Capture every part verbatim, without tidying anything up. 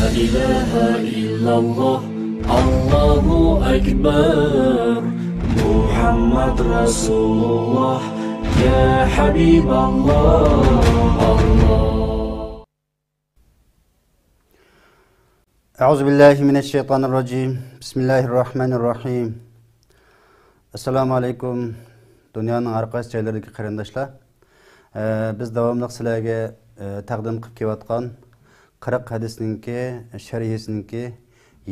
إله إلا الله، الله أكبر، محمد رسول الله، يا حبيب الله، الله. أعوذ بالله من الشيطان الرجيم. بسم الله الرحمن الرحيم. السلام عليكم. دۇنيانىڭ ھەر قايسى جايلىرىدىكى قېرىنداشلار. ئە، بىز داۋاملىق سىلەرگە، ئە، تەقدىم قىلىپ كېلىۋاتقان قىرىق ھەدىسنىڭكى شەرھىسىنىڭكى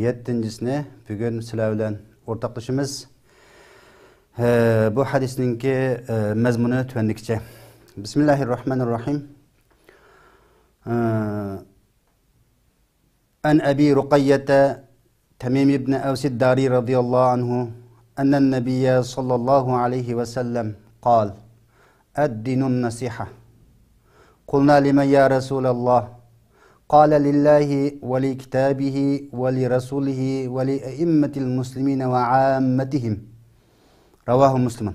يەتتىنچىسىنى بۈگۈن سىلەر بىلەن ئورتاقلىشىمىز. ئە، بۇ ھەدىسنىڭكى، ئە، مەزمۇنى تۆۋەندىكىچە. بسم الله الرحمن الرحيم. ئە، عن أبي رقية تميم بن أوس الداري رضي الله عنه أن النبي صلى الله عليه وسلم قال: الدين النصيحة. قلنا: لمن يا رسول الله؟ قال: لله ولكتابه ولرسوله ولأئمة المسلمين وعامتهم. رواه مسلم.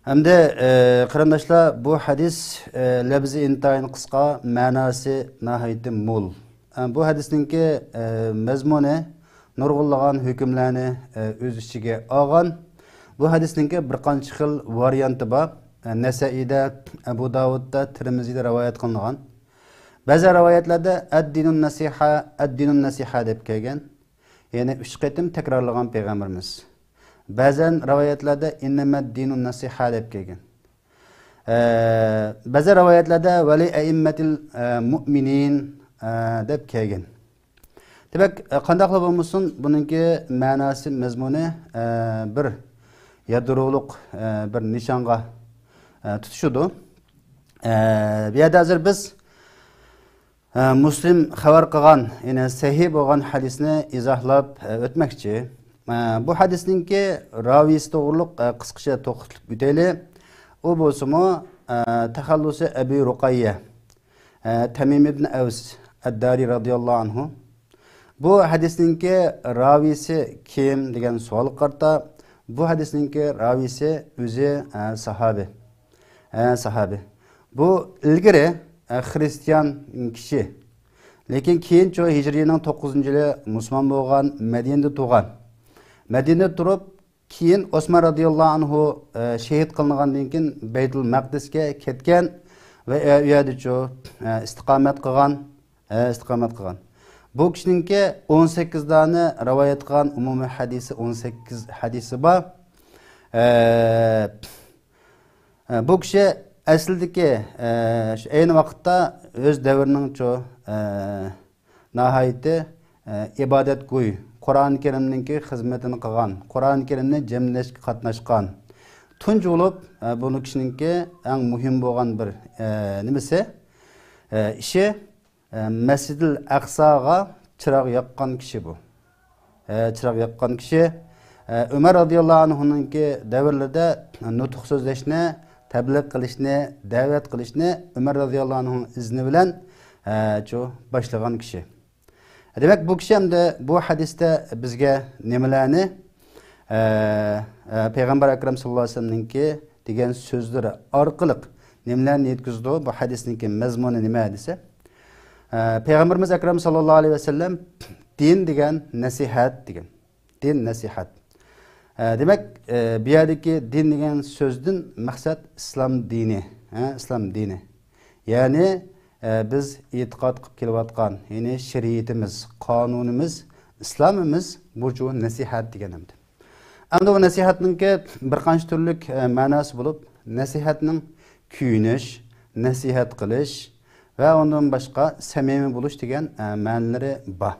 ئەمدى، ئى، قېرىنداشلار، بۇ ھەدىس، ئى، لەپزى ئىنتايىن قىسقا، مەناسى ناھايىتى مول. ئە، بۇ ھەدىسنىڭكى، ئى، مەزمۇنى نۇرغۇنلىغان ھۆكۈملەرنى، ئى، ئۆز ئىچىگە ئالغان. بۇ ھەدىسنىڭكى بىر قانچە خىل ۋارىيانتى بار. ئە، نەسەئىدە، ئەبۇ داۋۇدتا، تىرمىزىدە رىۋايەت قىلىنغان. بەزى رىۋايەتلەردە ئەددىنۇن نەسىھە، ئەددىنۇن نەسىھە دەپ كەلگەن. يەنى ئۈچ قېتىم تەكرارلىغان پەيغەمبىرىمىز. بەزەن رىۋايەتلەردە ئىننەمەددىنۇن نەسىھە دەپ كەلگەن. ئە، بەزى رىۋايەتلەردە ۋەلى ئەئىممەتىل، ئە، مۇئمىنىن، ئە، دەپ كەلگەن. دېمەك، ئە، قانداقلا بولمىسۇن، بۇنىڭكى مەناسى، مەزمۇنى، ئە، بىر يادرولۇق، ئە، بىر نىشانغا، ئە، تۇتىشىدۇ. ئە، بۇ يەردە ھازىر بىز ئە، مۇسلىم خەۋەر قىلغان، يەنى سەھىھ بولغان ھەدىسنى ئىزاھلاپ، ئە، ئۆتمەكچى. ئە، بۇ ھەدىسنىڭكى راۋىيسى توغرۇلۇق، ئە، قىسقىچە توختىلىپ ئۆتەيلى. ئۇ بولسىمۇ، ئە، تەخەللۇسى ئەبى رۇقەييە، ئە، تەمىم ئىبن ئەۋس ئەددارى رازىياللاھۇ ئەنھۇ. بۇ ھەدىسنىڭكى راۋىيسى كىم دېگەن سوئالغا قارىتا، بۇ ھەدىسنىڭكى راۋىيسى ئۆزى، ئە، ساھابى. ئە، ساھابى. بۇ ئىلگىرى، ئە، خرىستىيان كىشى. لېكىن كېيىنچۇ ھىجرىينىڭ توققۇزىنچى يىلى مۇسۇلمان بولغان، مەدىنىدە تۇرغان. مەدىنىدە تۇرۇپ، كېيىن ئوسمان رازىياللاھۇ ئەنھۇ، ئە، شېھىت قىلىنغاندىن كېيىن بەيتۇل مەقدىسكە كەتكەن ۋە، ئە، ئۇ يەردىچۇ، ئە، ئىستىقامەت قىلغان. ئە، ئىستىقامەت قىلغان. بۇ كىشىنىڭكى ئون سەككىز دانە رىۋايەت قىلغان ئومۇمىي ھەدىسى ئون سەككىز ھەدىسى بار. ئە، ئە، بۇ كىشى ئەسلىدىكى، ئە، شۇ ئەينى ۋاقىتتا ئۆز دەۋرىنىڭچۇ، ئە، ناھايىتى، ئە، ئىبادەتگۇي، قۇرئان كەرىمنىڭكى خىزمىتىنى قىلغان، قۇرئان كەرىمنى جەملەشكە قاتناشقان. تۇنجى بولۇپ، ئە، بۇ كىشىنىڭكى ئەڭ مۇھىم بولغان بىر، ئە، نېمىسى، ئە، ئىشى، ئە، مەسجىدىل ئەقساغا چىراغ ياققان كىشى بۇ. ئە، چىراغ ياققان كىشى. ئە، ئۆمەر رازىياللاھۇ ئەنھۇنىڭكى دەۋرلىرىدە نۇتۇق سۆزلەشنى، تەبلىغ قىلىشنى، دەۋەت قىلىشنى ئۆمەر رازىياللاھۇ ئەنھۇنىڭ ئىزنى بىلەن، ئە، شۇ باشلىغان كىشى. دېمەك، بۇ كىشى ئەمدى بۇ ھەدىستە بىزگە نېمىلەرنى، ئە، ئە، پەيغەمبەر ئەكرەم ساللاللاھۇ ئەلەيھى ۋەسەللەمنىڭكى دېگەن سۆزلىرى ئارقىلىق نېمىلەرنى يەتكۈزىدۇ؟ بۇ ھەدىسنىڭكى مەزمۇنى نېمە دېسە، ئە، پەيغەمبىرىمىز ئەكرەم ساللاللاھۇ ئەلەيھى ۋەسەللەم دىن دېگەن نەسىھەت دېگەن. دىن نەسىھەت. ئە، دېمەك، ئە، بۇ يەردىكى دىن دېگەن سۆزدىن مەقسەت ئىسلام دىنى. ھە، ئىسلام دىنى. يەنى، ئە، بىز ئېتىقاد قىلىپ كېلىۋاتقان، يەنى شەرىئىتىمىز، قانۇنىمىز، ئىسلامىمىز، بۇ نەسىھەت دېگەن ئەمدى. ئەمدى بۇ نەسىھەتنىڭكى بىر قانچە تۈرلۈك، ئە، مەناسى بولۇپ، نەسىھەتنىڭ كۆيۈنۈش، نەسىھەت قىلىش ۋە ئۇندىن باشقا سەمىمىي بولۇش دېگەن، ئە، مەنىلىرى بار.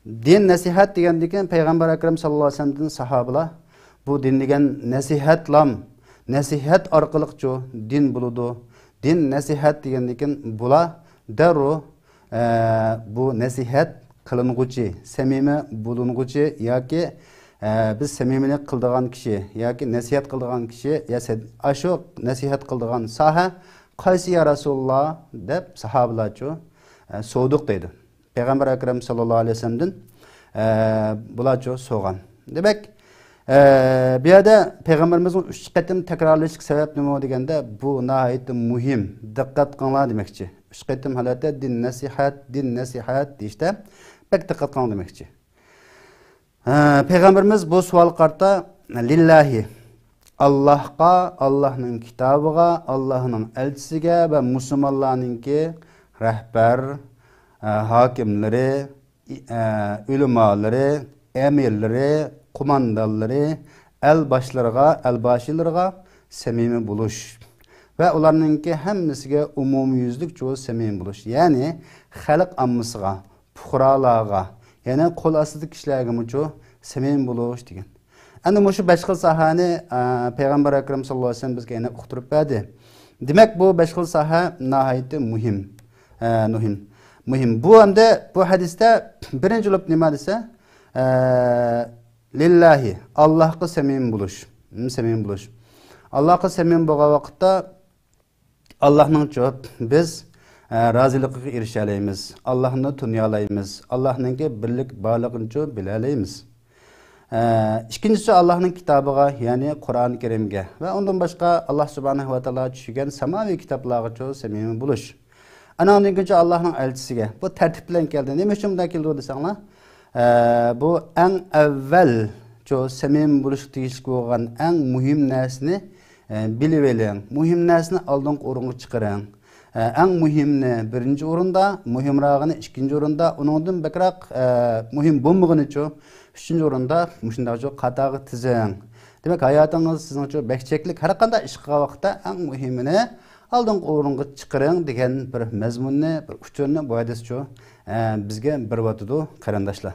دىن نەسىھەت دېگەندىن كېيىن پەيغەمبەر ئەكرەم ساللاللاھۇ ئەلەيھى ۋەسەللەمدىن ساھابىلار بۇ دىن دېگەن نەسىھەتلام، نەسىھەت ئارقىلىقچۇ دىن بولىدۇ. دىن نەسىھەت دېگەندىن كېيىن بۇلار دەررۇ، ئە، بۇ نەسىھەت قىلىنغۇچى، سەمىمىي بولۇنغۇچى ياكى، ئە، بىز سەمىمىيلىك قىلىدىغان كىشى ياكى نەسىھەت قىلىدىغان كىشى يا سە-، ئاشۇ نەسىھەت قىلىدىغان ساھە قايسى يا رەسۇلۇللا دەپ ساھابىلارچۇ، ئە، سورىدۇق دەيدۇ. پەيغەمبەر ئەكرەم ساللاللاھۇ ئەلەيھى ۋەسەللەمدىن، ئە، بۇلارچۇ سورىغان. دېمەك، ئە، بۇ يەردە پەيغەمبىرىمىزنىڭ ئۈچ قېتىم تەكرارلىشىدىكى سەۋەب نېمە دېگەندە، بۇ ناھايىتى مۇھىم، دىققەت قىلىڭلار دېمەكچى. ئۈچ قېتىم ھالەتتە دىن نەسىھەت، دىن نەسىھەت دېيىشتە بەك دىققەت قىلىڭ دېمەكچى. ھە، پەيغەمبىرىمىز بۇ سوئالغا قارىتا، لىللاھى، ئاللاھقا، ئاللاھنىڭ كىتابىغا، ئاللاھنىڭ ئەلچىسىگە ۋە مۇسۇلمانلارنىڭكى رەھبەر، ھە، ھاكىملىرى، ئە، ئۆلىمالىرى، ئەمىرلىرى، قوماندانلىرى، ئەل باشلىرىغا، ئەل باشلىرىغا سەمىمىي بولۇش ۋە ئۇلارنىڭكى ھەممىسىگە ئومۇميۈزلۈكچۇ سەمىمىي بولۇش. يەنى خەلق ئاممىسىغا، پۇقرالارغا، يەنى قول ئاستىدىكى كىشىلەرگىمۇچۇ سەمىمىي بولۇش دېگەن. ئەنە مۇشۇ بەش خىل ساھەنى، ئە، پەيغەمبەر ئەكرەم ساللاللاھۇ ئەلەيھى ۋەسەللەم بىزگە ئېنىق ئۇقتۇرۇپ بەردى. دېمەك، بۇ بەش خىل ساھە ناھايىتى مۇھىم. ئە، مۇھىم. مۇھىم. بۇ ئەمدى بۇ ھەدىستە بىرىنچى بولۇپ نېمە دېسە، ئە، لىللاھى، ئاللاھقا سەمىمىي بولۇش. ھىم، سەمىمىي بولۇش. ئاللاھقا سەمىمىي بولغان ۋاقىتتا ئاللاھنىڭچۇ بىز، ئە، رازىلىقىغا ئېرىشەلەيمىز. ئاللاھنى تونۇيالايمىز. ئاللاھنىڭكى بىرلىك بارلىقىنىچۇ بىلەلەيمىز. ئە، ئىككىنچىسى، ئاللاھنىڭ كىتابىغا، يەنى قۇرئان كەرىمگە ۋە ئۇندىن باشقا ئاللاھ سۇبھانەھۇ ۋە تائالا چۈشۈرگەن ساماۋىي كىتابلارغىچۇ سەمىمىي بولۇش. ئاناندىن كېيىنچۇ ئاللاھنىڭ ئەلچىسىگە. بۇ تەرتىپ بىلەن كەلدى. نېمە ئۈچۈن بۇنداق كېلىدۇ دېسەڭلار، ئە، بۇ ئەڭ ئەۋۋەلچۇ سەمىمىي بولۇشقا تېگىشلىك بولغان ئەڭ مۇھىم نەرسىنى، ئە، بىلىۋېلىڭ. مۇھىم نەرسىنى ئالدىنقى ئورۇنغا چىقىرىڭ. ئە، ئەڭ مۇھىمنى بىرىنچى ئورۇندا، مۇھىمراغىنى ئىككىنچى ئورۇندا، ئۇنىڭدىن بەكرەك، ئە، مۇھىم بولمىغىنىچۇ ئۈچىنچى ئورۇندا، مۇشۇنداقچۇ قاتارغا تىزىڭ. دېمەك، ھاياتىڭىز سىزنىڭچۇ بەك چەكلىك، ھەر قانداق ئىش قىلغان ۋاقىتتا ئەڭ مۇھىمىنى ئالدىنقى ئورۇنغا چىقىرىڭ دېگەن بىر مەزمۇننى، بىر ئۇچۇرنى بۇ ھەدىسچۇ، ئە، بىزگە بېرىۋاتىدۇ، قېرىنداشلار.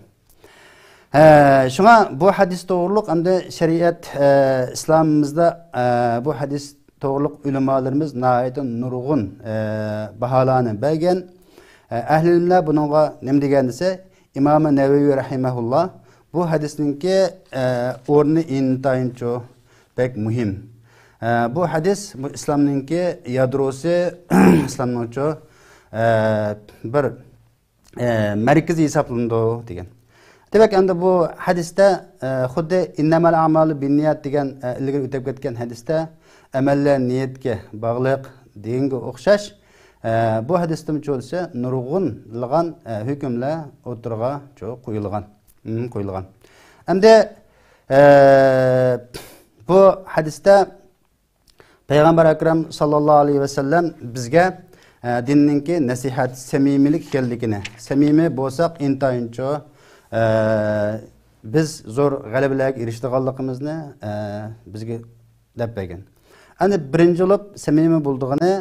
ھە، شۇڭا بۇ ھەدىس توغرۇلۇق ئەمدى شەرىئەت، ئە، ئىسلامىمىزدا، ئە، بۇ ھەدىس توغرۇلۇق ئۆلىمالىرىمىز ناھايىتى نۇرغۇن، ئە، باھالارنى بەرگەن. ئە، ئەھلى ئىلىملەر بۇنىڭغا نېمە دېگەن دېسە، ئىمامى نەۋەۋى رەھىمەھۇللا بۇ ھەدىسنىڭكى، ئە، ئورنى ئىنتايىنچۇ بەك مۇھىم. ئە، بۇ ھەدىس بۇ ئىسلامنىڭكى يادروسى، ئىسلامنىڭچۇ، ئە، بىر ئە، مەركىزى ھېسابلىنىدۇ دېگەن. دېمەك، ئەمدى بۇ ھەدىستە، ئە، خۇددى ئىننەمەل ئەمالۇ بىننىيات دېگەن، ئە، ئىلگىرى ئۆتۈپ كەتكەن ھەدىستە ئەمەللەر نىيەتكە باغلىق دېگەنگە ئوخشاش، ئە، بۇ ھەدىستىمۇ چۇ دېسە نۇرغۇنلىغان، ئە، ھۆكۈملەر ئوتتۇرىغا چۇ قويۇلغان. ھىم، قويۇلغان. ئەمدى، ئە، بۇ ھەدىستە پەيغەمبەر ئەكرەم ساللاللاھۇ ئەلەيھى ۋەسەللەم بىزگە، ئە، دىننىڭكى نەسىھەت، سەمىمىيلىك ئىكەنلىكىنى، سەمىمىي بولساق ئىنتايىنچۇ، ئە، بىز زور غەلىبىلەرگە ئېرىشىدىغانلىقىمىزنى، ئە، بىزگە دەپ بەرگەن. ئەنە بىرىنچى بولۇپ سەمىمىي بولىدىغىنى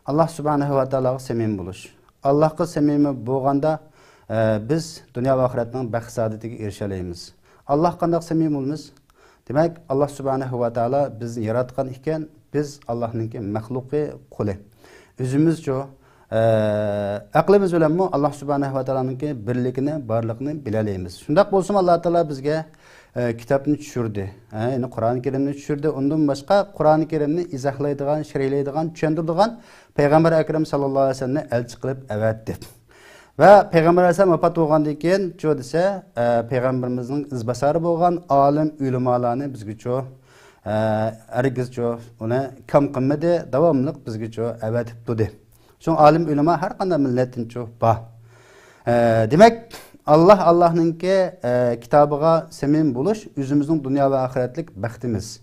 ئاللاھ سۇبھانەھۇ ۋە تائالاغا سەمىمىي بولۇش. ئاللاھقا سەمىمىي بولغاندا، ئە، بىز دۇنيا ۋە ئاخىرەتنىڭ بەخت سائادىتىگە ئېرىشەلەيمىز. ئاللاھقا قانداق سەمىمىي بولىمىز؟ دېمەك، ئاللاھ سۇبھانەھۇ ۋە تائالا بىزنى ياراتقان ئىكەن، بىز ئاللاھنىڭكى مەخلۇقى، قۇلى. ئۆزىمىزچۇ، ئە، ئەقلىمىز بىلەنمۇ ئاللاھ سۇبھانەھۇ ۋە تائالانىڭكى بىرلىكىنى، بارلىقىنى بىلەلەيمىز. شۇنداق بولسىمۇ ئاللاھ تائالا بىزگە، ئە، كىتابنى چۈشۈردى. ئە، يەنى قۇرئان كەرىمنى چۈشۈردى. ئۇندىن باشقا قۇرئان كەرىمنى ئىزاھلايدىغان، شەرھلەيدىغان، چۈشەندۈرىدىغان پەيغەمبەر ئەكرەم ساللاللاھۇ ئەلەيھى ۋەسەللەمنى ئەلچى قىلىپ ئەۋەتتى. ۋە پەيغەمبەر ئەلەيھىسسالام ۋاپات بولغاندىن كېيىن، چۇ دېسە، ئە، پەيغەمبىرىمىزنىڭ ئىزباسارى بولغان ئالىم ئۆلىمالارنى بىزگە چۇ، ئە، ھەرگىز چۇ ئۇنى كەم قىلمىدى، داۋاملىق بىزگە چۇ ئەۋەتىپ تۇردى. شۇڭا ئالىم ئۆلىما ھەر قانداق مىللەتتىن چۇ بار. ئە، دېمەك، ئاللاھ، ئاللاھنىڭكى، ئە، كىتابىغا سەمىمىي بولۇش ئۆزىمىزنىڭ دۇنيا ۋە ئاخىرەتلىك بەختىمىز.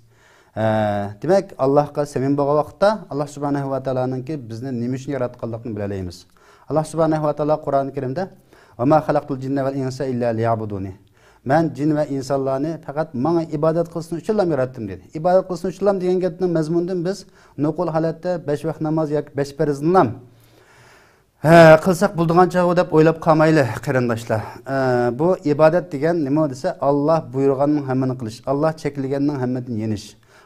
ئە، دېمەك، ئاللاھقا سەمىمىي بولغان ۋاقىتتا، ئاللاھ سۇبھانەھۇ ۋە تائالانىڭكى بىزنى نېمە ئۈچۈن ياراتقانلىقىنى بىلەلەيمىز. ئاللاھ سۇبھانەھۇ ۋە تائالا قۇرئان كەرىمدە، «ۋە ما خەلەقتۇل جىننە ۋەل ئىنسە ئىللا لىيەبۇدۇنى.» مەن جىن ۋە ئىنسانلارنى پەقەت ماڭا ئىبادەت قىلسۇن ئۈچۈنلا ياراتتىم، دېدى. ئىبادەت قىلسۇن ئۈچۈنلا دېگەن گەپنىڭ مەزمۇنىدىن بىز نوقۇل ھالەتتە بەش ۋاق ناماز ياكى بەش پەرزنىلا ھە، قىلساق بولىدىغان چاغۇ دەپ ئويلاپ قالمايلى، قېرىنداشلار. ئە، بۇ ئىبادەت دېگەن نېمە دېسە، ئاللاھ بۇيرۇغاننىڭ ھەممىنى قىلىش، ئاللاھ چەكلىگەننىڭ ھەممىدىن يېنىش،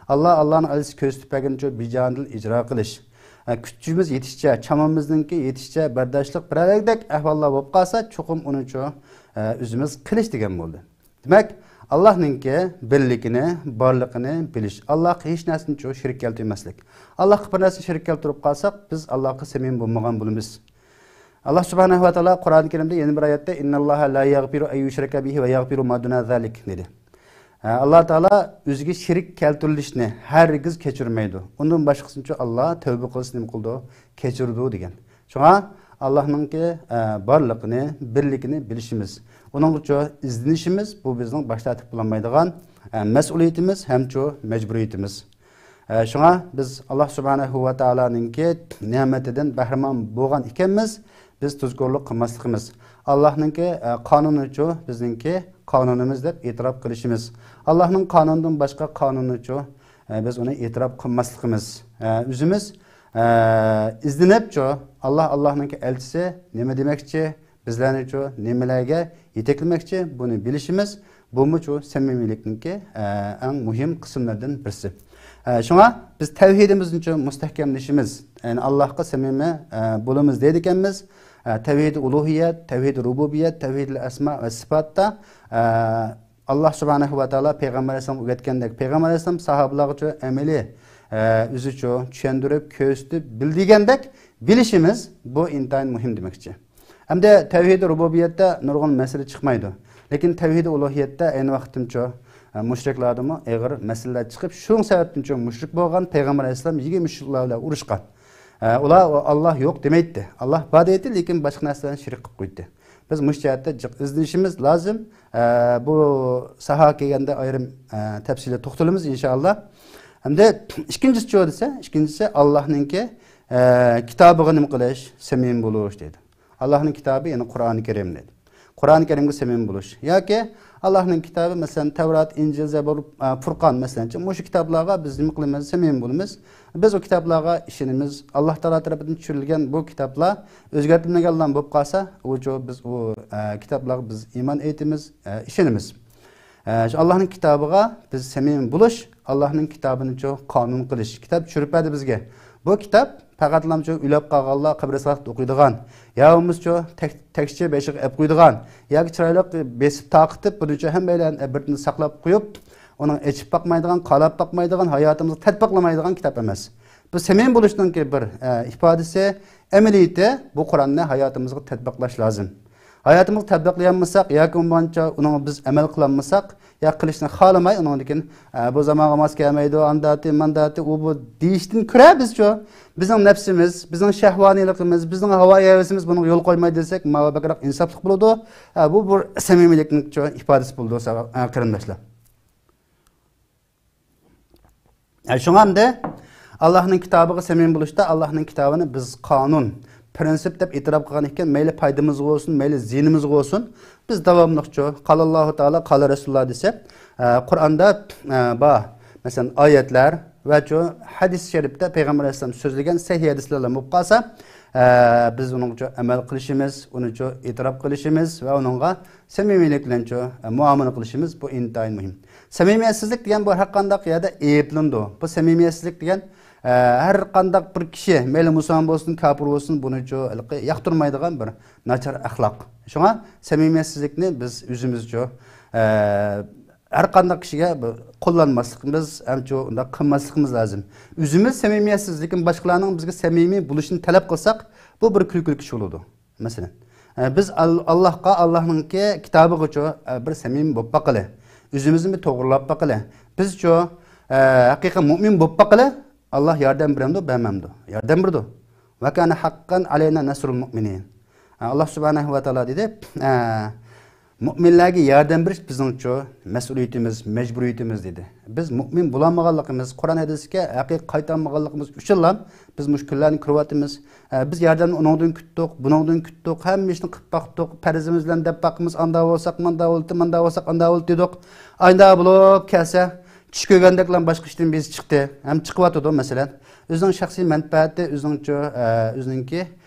ئاللاھ، ئاللاھنىڭ ئەلچىسى كۆرسىتىپ بەرگىنىچە بىجانىدىل ئىجرا قىلىش. ئە، كۈچىمىز يېتىشىچە، چامىمىزنىڭكى يېتىشىچە بەرداشلىق بېرەلىگۈدەك ئەھۋاللار بولۇپ قالسا، چوقۇم ئۇنىچۇ، ئە، ئۆزىمىز قىلىش دېگەن بولدى. دېمەك، ئاللاھنىڭكى بىرلىكىنى، بارلىقىنى بىلىش، ئاللاھقا ھېچ نەرسىنى چۇ شېرىك كەلتۈرمەسلىك. ئاللاھقا بىر نەرسىنى شېرىك كەلتۈرۈپ قالساق، بىز ئاللاھقا سەمىمىي بولمىغان بولىمىز. ئاللاھ سۇبھانەھۇ ۋە تائالا قۇرئان كەرىمدە يەنە بىر ئايەتتە، «ئىنناللاھە لا يەغفىرۇ ئەن يۇشرەكە بىھى ۋە يەغفىرۇ ما دۇنە زالىك» دېدى. ھە، ئاللاھ تائالا ئۆزىگە شېرىك كەلتۈرۈلۈشنى ھەرگىز كەچۈرمەيدۇ. ئۇندىن باشقىسىنىچۇ ئاللاھ تەۋبە قىلسا نېمە قىلىدۇ؟ كەچۈرىدۇ دېگەن. شۇڭا ئاللاھنىڭكى، ئە، بارلىقىنى، بىرلىكىنى بىلىشىمىز، ئۇنىڭغىچۇ ئىزدىنىشىمىز، بۇ بىزنىڭ باش تارتىپ بولالمايدىغان، ئە، مەسئۇلىيىتىمىز ھەمچۇ مەجبۇرىيىتىمىز. ئە، شۇڭا بىز ئاللاھ سۇبھانەھۇ ۋە تائالانىڭكى نېمىتىدىن بەھرىمەن بولغان ئىكەنمىز، بىز تۇزكورلۇق قىلماسلىقىمىز. ئاللاھنىڭكى، ئە، قانۇنىچۇ بىزنىڭكى قانۇنىمىز دەپ ئېتىراپ قىلىشىمىز. ئاللاھنىڭ قانۇنىدىن باشقا قانۇنىچۇ، ئە، بىز ئۇنى ئېتىراپ قىلماسلىقىمىز. ئە، ئۆزىمىز، ئە، ئىزدىنىپچۇ، ئاللاھ، ئاللاھنىڭكى ئەلچىسى نېمە دېمەكچى، بىزلەرنىچۇ نېمىلەرگە يېتەكلىمەكچى، بۇنى بىلىشىمىز، بۇمۇچۇ سەمىمىيلىكنىڭكى، ئە، ئەڭ مۇھىم قىسىملىرىدىن بىرسى. ئە، شۇڭا بىز تەۋھىدىمىزنىچۇ مۇستەھكەملىشىمىز، يەنى ئاللاھقا سەمىمىي، ئە، بولىمىز دەيدىكەنمىز. ئە، تەۋھىدى ئۇلۇھىيەت، تەۋھىدى رۇبۇبىيەت، تەۋھىدىل ئەسما ۋە سىپاتتا، ئە، ئاللاھ سۇبھانەھۇ ۋە تائالا پەيغەمبەر ئەلەيھىسسالامغا ئۆگەتكەندەك، پەيغەمبەر ئەلەيھىسسالام ساھابىلارغىچۇ ئەمەلىي، ئە، ئۆزىچۇ چۈشەندۈرۈپ، كۆرسىتىپ، بىلدۈرگەندەك بىلىشىمىز، بۇ ئىنتايىن مۇھىم دېمەكچى. ئەمدى تەۋھىدى رۇبۇبىيەتتە نۇرغۇن مەسىلە چىقمايدۇ. لېكىن تەۋھىدى ئۇلۇھىيەتتە ئەينى ۋاقىتتىمچۇ، ئە، مۇشرىكلاردىمۇ ئېغىر مەسىلىلەر چىقىپ، شۇنىڭ سەۋەبتىنچۇ مۇشرىك بولغان پەيغەمبەر ئەلەيھىسسالام يىگىرمە ئۈچ يىللار بىلەن ئۇرۇشقان. ئە، ئۇلار ئاللاھ يوق دېمەيتتى. ئاللاھ بار دەيتتى، لېكىن باشقا نەرسىلەرنى شېرىك قىلىپ قويدى. بىز مۇشۇ جەھەتتە جىق ئىزدىنىشىمىز لازىم. ئە، بۇ ساھەگە كەلگەندە ئايرىم، ئە، تەپسىلىي توختىلىمىز ئىنشائاللاھ. ئەمدى ئىككىنچىسىچۇ دېسە، ئىككىنچىسى ئاللاھنىڭكى، ئە، كىتابىغا نېمە قىلىش؟ سەمىمىي بولۇش دەيدۇ. ئاللاھنىڭ كىتابى، يەنى قۇرئانى كەرىم دەيدۇ. قۇرئانى كەرىمگە سەمىمىي بولۇش. ياكى ئاللاھنىڭ كىتابى، مەسىلەن، تەۋرات، ئىنجىل، زەبۇر، ئە، پۇرقان، مەسىلەنچۇ، مۇشۇ كىتابلارغا بىز نېمە قىلىمىز؟ سەمىمىي بولىمىز. بىز ئۇ كىتابلارغا ئىشىنىمىز. ئاللاھ تائالا تەرىپىدىن چۈشۈرۈلگەن بۇ كىتابلار ئۆزگەرتىلمىگەنلا بولۇپ قالسا، ئۇچۇ بىز ئۇ، ئە، كىتابلارغا بىز ئىمان ئېيتىمىز، ئە، ئىشىنىمىز. ئە، شۇ ئاللاھنىڭ كىتابىغا بىز سەمىمىي بولۇش، ئاللاھنىڭ كىتابىنىچۇ قانۇن قىلىش. كىتاب چۈشۈرۈپ بەردى بىزگە. بۇ كىتاب پەقەتلامچۇ ئۆلۈپ قالغانلار، قەبرىستانلىقتا ئوقۇيدىغان، يا بولمىسىچۇ تەك-، تەكچە بېشىغا ئېلىپ قويىدىغان ياكى چىرايلىق بېسىپ تارقىتىپ، بۇنىچۇ ھەممەيلەن بىر ساقلاپ قويۇپ، ئۇنىڭ ئېچىپ باقمايدىغان، قالاپ باقمايدىغان، ھاياتىمىزغا تەتبىقلىمايدىغان كىتاب ئەمەس. بۇ سەمىمىي بولۇشنىڭكى بىر، ئە، ئىپادىسى، ئەمەلىيىتى، بۇ قۇرئاننى ھاياتىمىزغا تەتبىقلاش لازىم. ھاياتىمىزغا تەتبىقلىيالمىساق ياكى بولمىغانچە ئۇنىڭغا بىز ئەمەل قىلالمىساق، يا قىلىشنى خالىماي، ئۇنىڭدىن كېيىن، ئە، بۇ زامانغا ماس كەلمەيدۇ، ئانداتى، مانداتى، ئۇ بۇ دېيىشتىن كۆرە بىزچۇ، بىزنىڭ نەپسىمىز، بىزنىڭ شەھۋانىيلىقىمىز، بىزنىڭ ھاۋا ھەۋىسىمىز بۇنىڭغا يول قويمايدۇ دېسەك، ماۋۇ بەكرەك ئىنساپلىق بولىدۇ. ئە، بۇ بىر سەمىمىيلىكنىڭ ئىپادىسى بولىدۇ، سا-، ئە، قېرىنداشلار. ئە، شۇڭا ئەمدى ئاللاھنىڭ كىتابىغا سەمىمىي بولۇشتا ئاللاھنىڭ كىتابىنى بىز قانۇن، پرىنسىپ دەپ ئېتىراپ قىلغان ئىكەن، مەيلى پايدىمىزغا بولسۇن، مەيلى زىيىنىمىزغا بولسۇن، بىز داۋاملىقچۇ، قالاللاھۇ تائالا، قالا رەسۇلۇللاھ دېسە، ئە، قۇرئاندا، ئە، بار، مەسىلەن، ئايەتلەر ۋەچۇ ھەدىس شەرىپتە پەيغەمبەر ئەلەيھىسسالام سۆزلىگەن سەھىھ ھەدىسلەر بىلەن بولۇپ قالسا، ئە، بىز ئۇنىڭغىچۇ ئەمەل قىلىشىمىز، ئۇنىچۇ ئېتىراپ قىلىشىمىز ۋە ئۇنىڭغا سەمىمىيلىك بىلەنچۇ، ئە، مۇئامىلە قىلىشىمىز، بۇ ئىنتايىن مۇھىم. سەمىمىيەتسىزلىك دېگەن بۇ ھەر قانداق يەردە ئەيىبلىنىدۇ. بۇ سەمىمىيەتسىزلىك دېگەن، ئە، ھەر قانداق بىر كىشى، مەيلى مۇسۇلمان بولسۇن، كاپىر بولسۇن، بۇنىچۇ ھېلىقى ياقتۇرمايدىغان بىر ناچار ئەخلاق. شۇڭا سەمىمىيەتسىزلىكنى بىز ئۆزىمىزچۇ، ئە، ھەر قانداق كىشىگە بىر قوللانماسلىقىمىز، ھەمچۇ ئۇنداق قىلماسلىقىمىز لازىم. ئۆزىمىز سەمىمىيەتسىز، لېكىن باشقىلارنىڭ بىزگە سەمىمىي بولۇشىنى تەلەپ قىلساق، بۇ بىر كۈلكىلىك ئىش بولىدۇ. مەسىلەن، ئە، بىز ئال-، ئاللاھقا، ئاللاھنىڭكى كىتابىغىچۇ، ئە، بىر سەمىمىي بولۇپ باقىلى. ئۆزىمىزنى بىر توغرىلاپ باقىلى. بىزچۇ، ئە، ھەقىقىي مۇئمىن بولۇپ باقىلى. ئاللاھ ياردەم بېرەمدۇ، بەرمەمدۇ؟ ياردەم بېرىدۇ. ۋە كانە ھەققەن ئەلەينا نەسرۇل مۇئمىنىن. ئە، ئاللاھ سۇبھانەھۇ ۋە تائالا دېدى، ئە، مۇئمىنلەرگە ياردەم بېرىش بىزنىڭچۇ مەسئۇلىيىتىمىز، مەجبۇرىيىتىمىز دېدى. بىز مۇئمىن بولالمىغانلىقىمىز، قۇرئان ھەدىسكە ھەقىقىي قايتالمىغانلىقىمىز ئۈچۈنلا بىز مۇشۇ كۈنلەرنى كۆرۈۋاتىمىز. ئە، بىز ياردەمنى ئۇنىڭدىن كۈتتۇق، بۇنىڭدىن كۈتتۇق، ھەممە ئىشنى قىلىپ باقتۇق، پەرىزىمىز بىلەن دەپ باقىمىز، ئاندا بولساق ماندا بولدى، ماندا بولساق ئاندا بولدى دېدۇق. ئايندا بولۇپ كەلسە، چۈش كۆرگەندەكلا باشقا ئىشتىن بىز چىقتى، ھەم چىقىۋاتىدۇ. مەسىلەن، ئۆزىنىڭ شەخسىي مەنپەئەتى، ئۆزىنىڭچۇ، ئە، ئۆزىنىڭكى،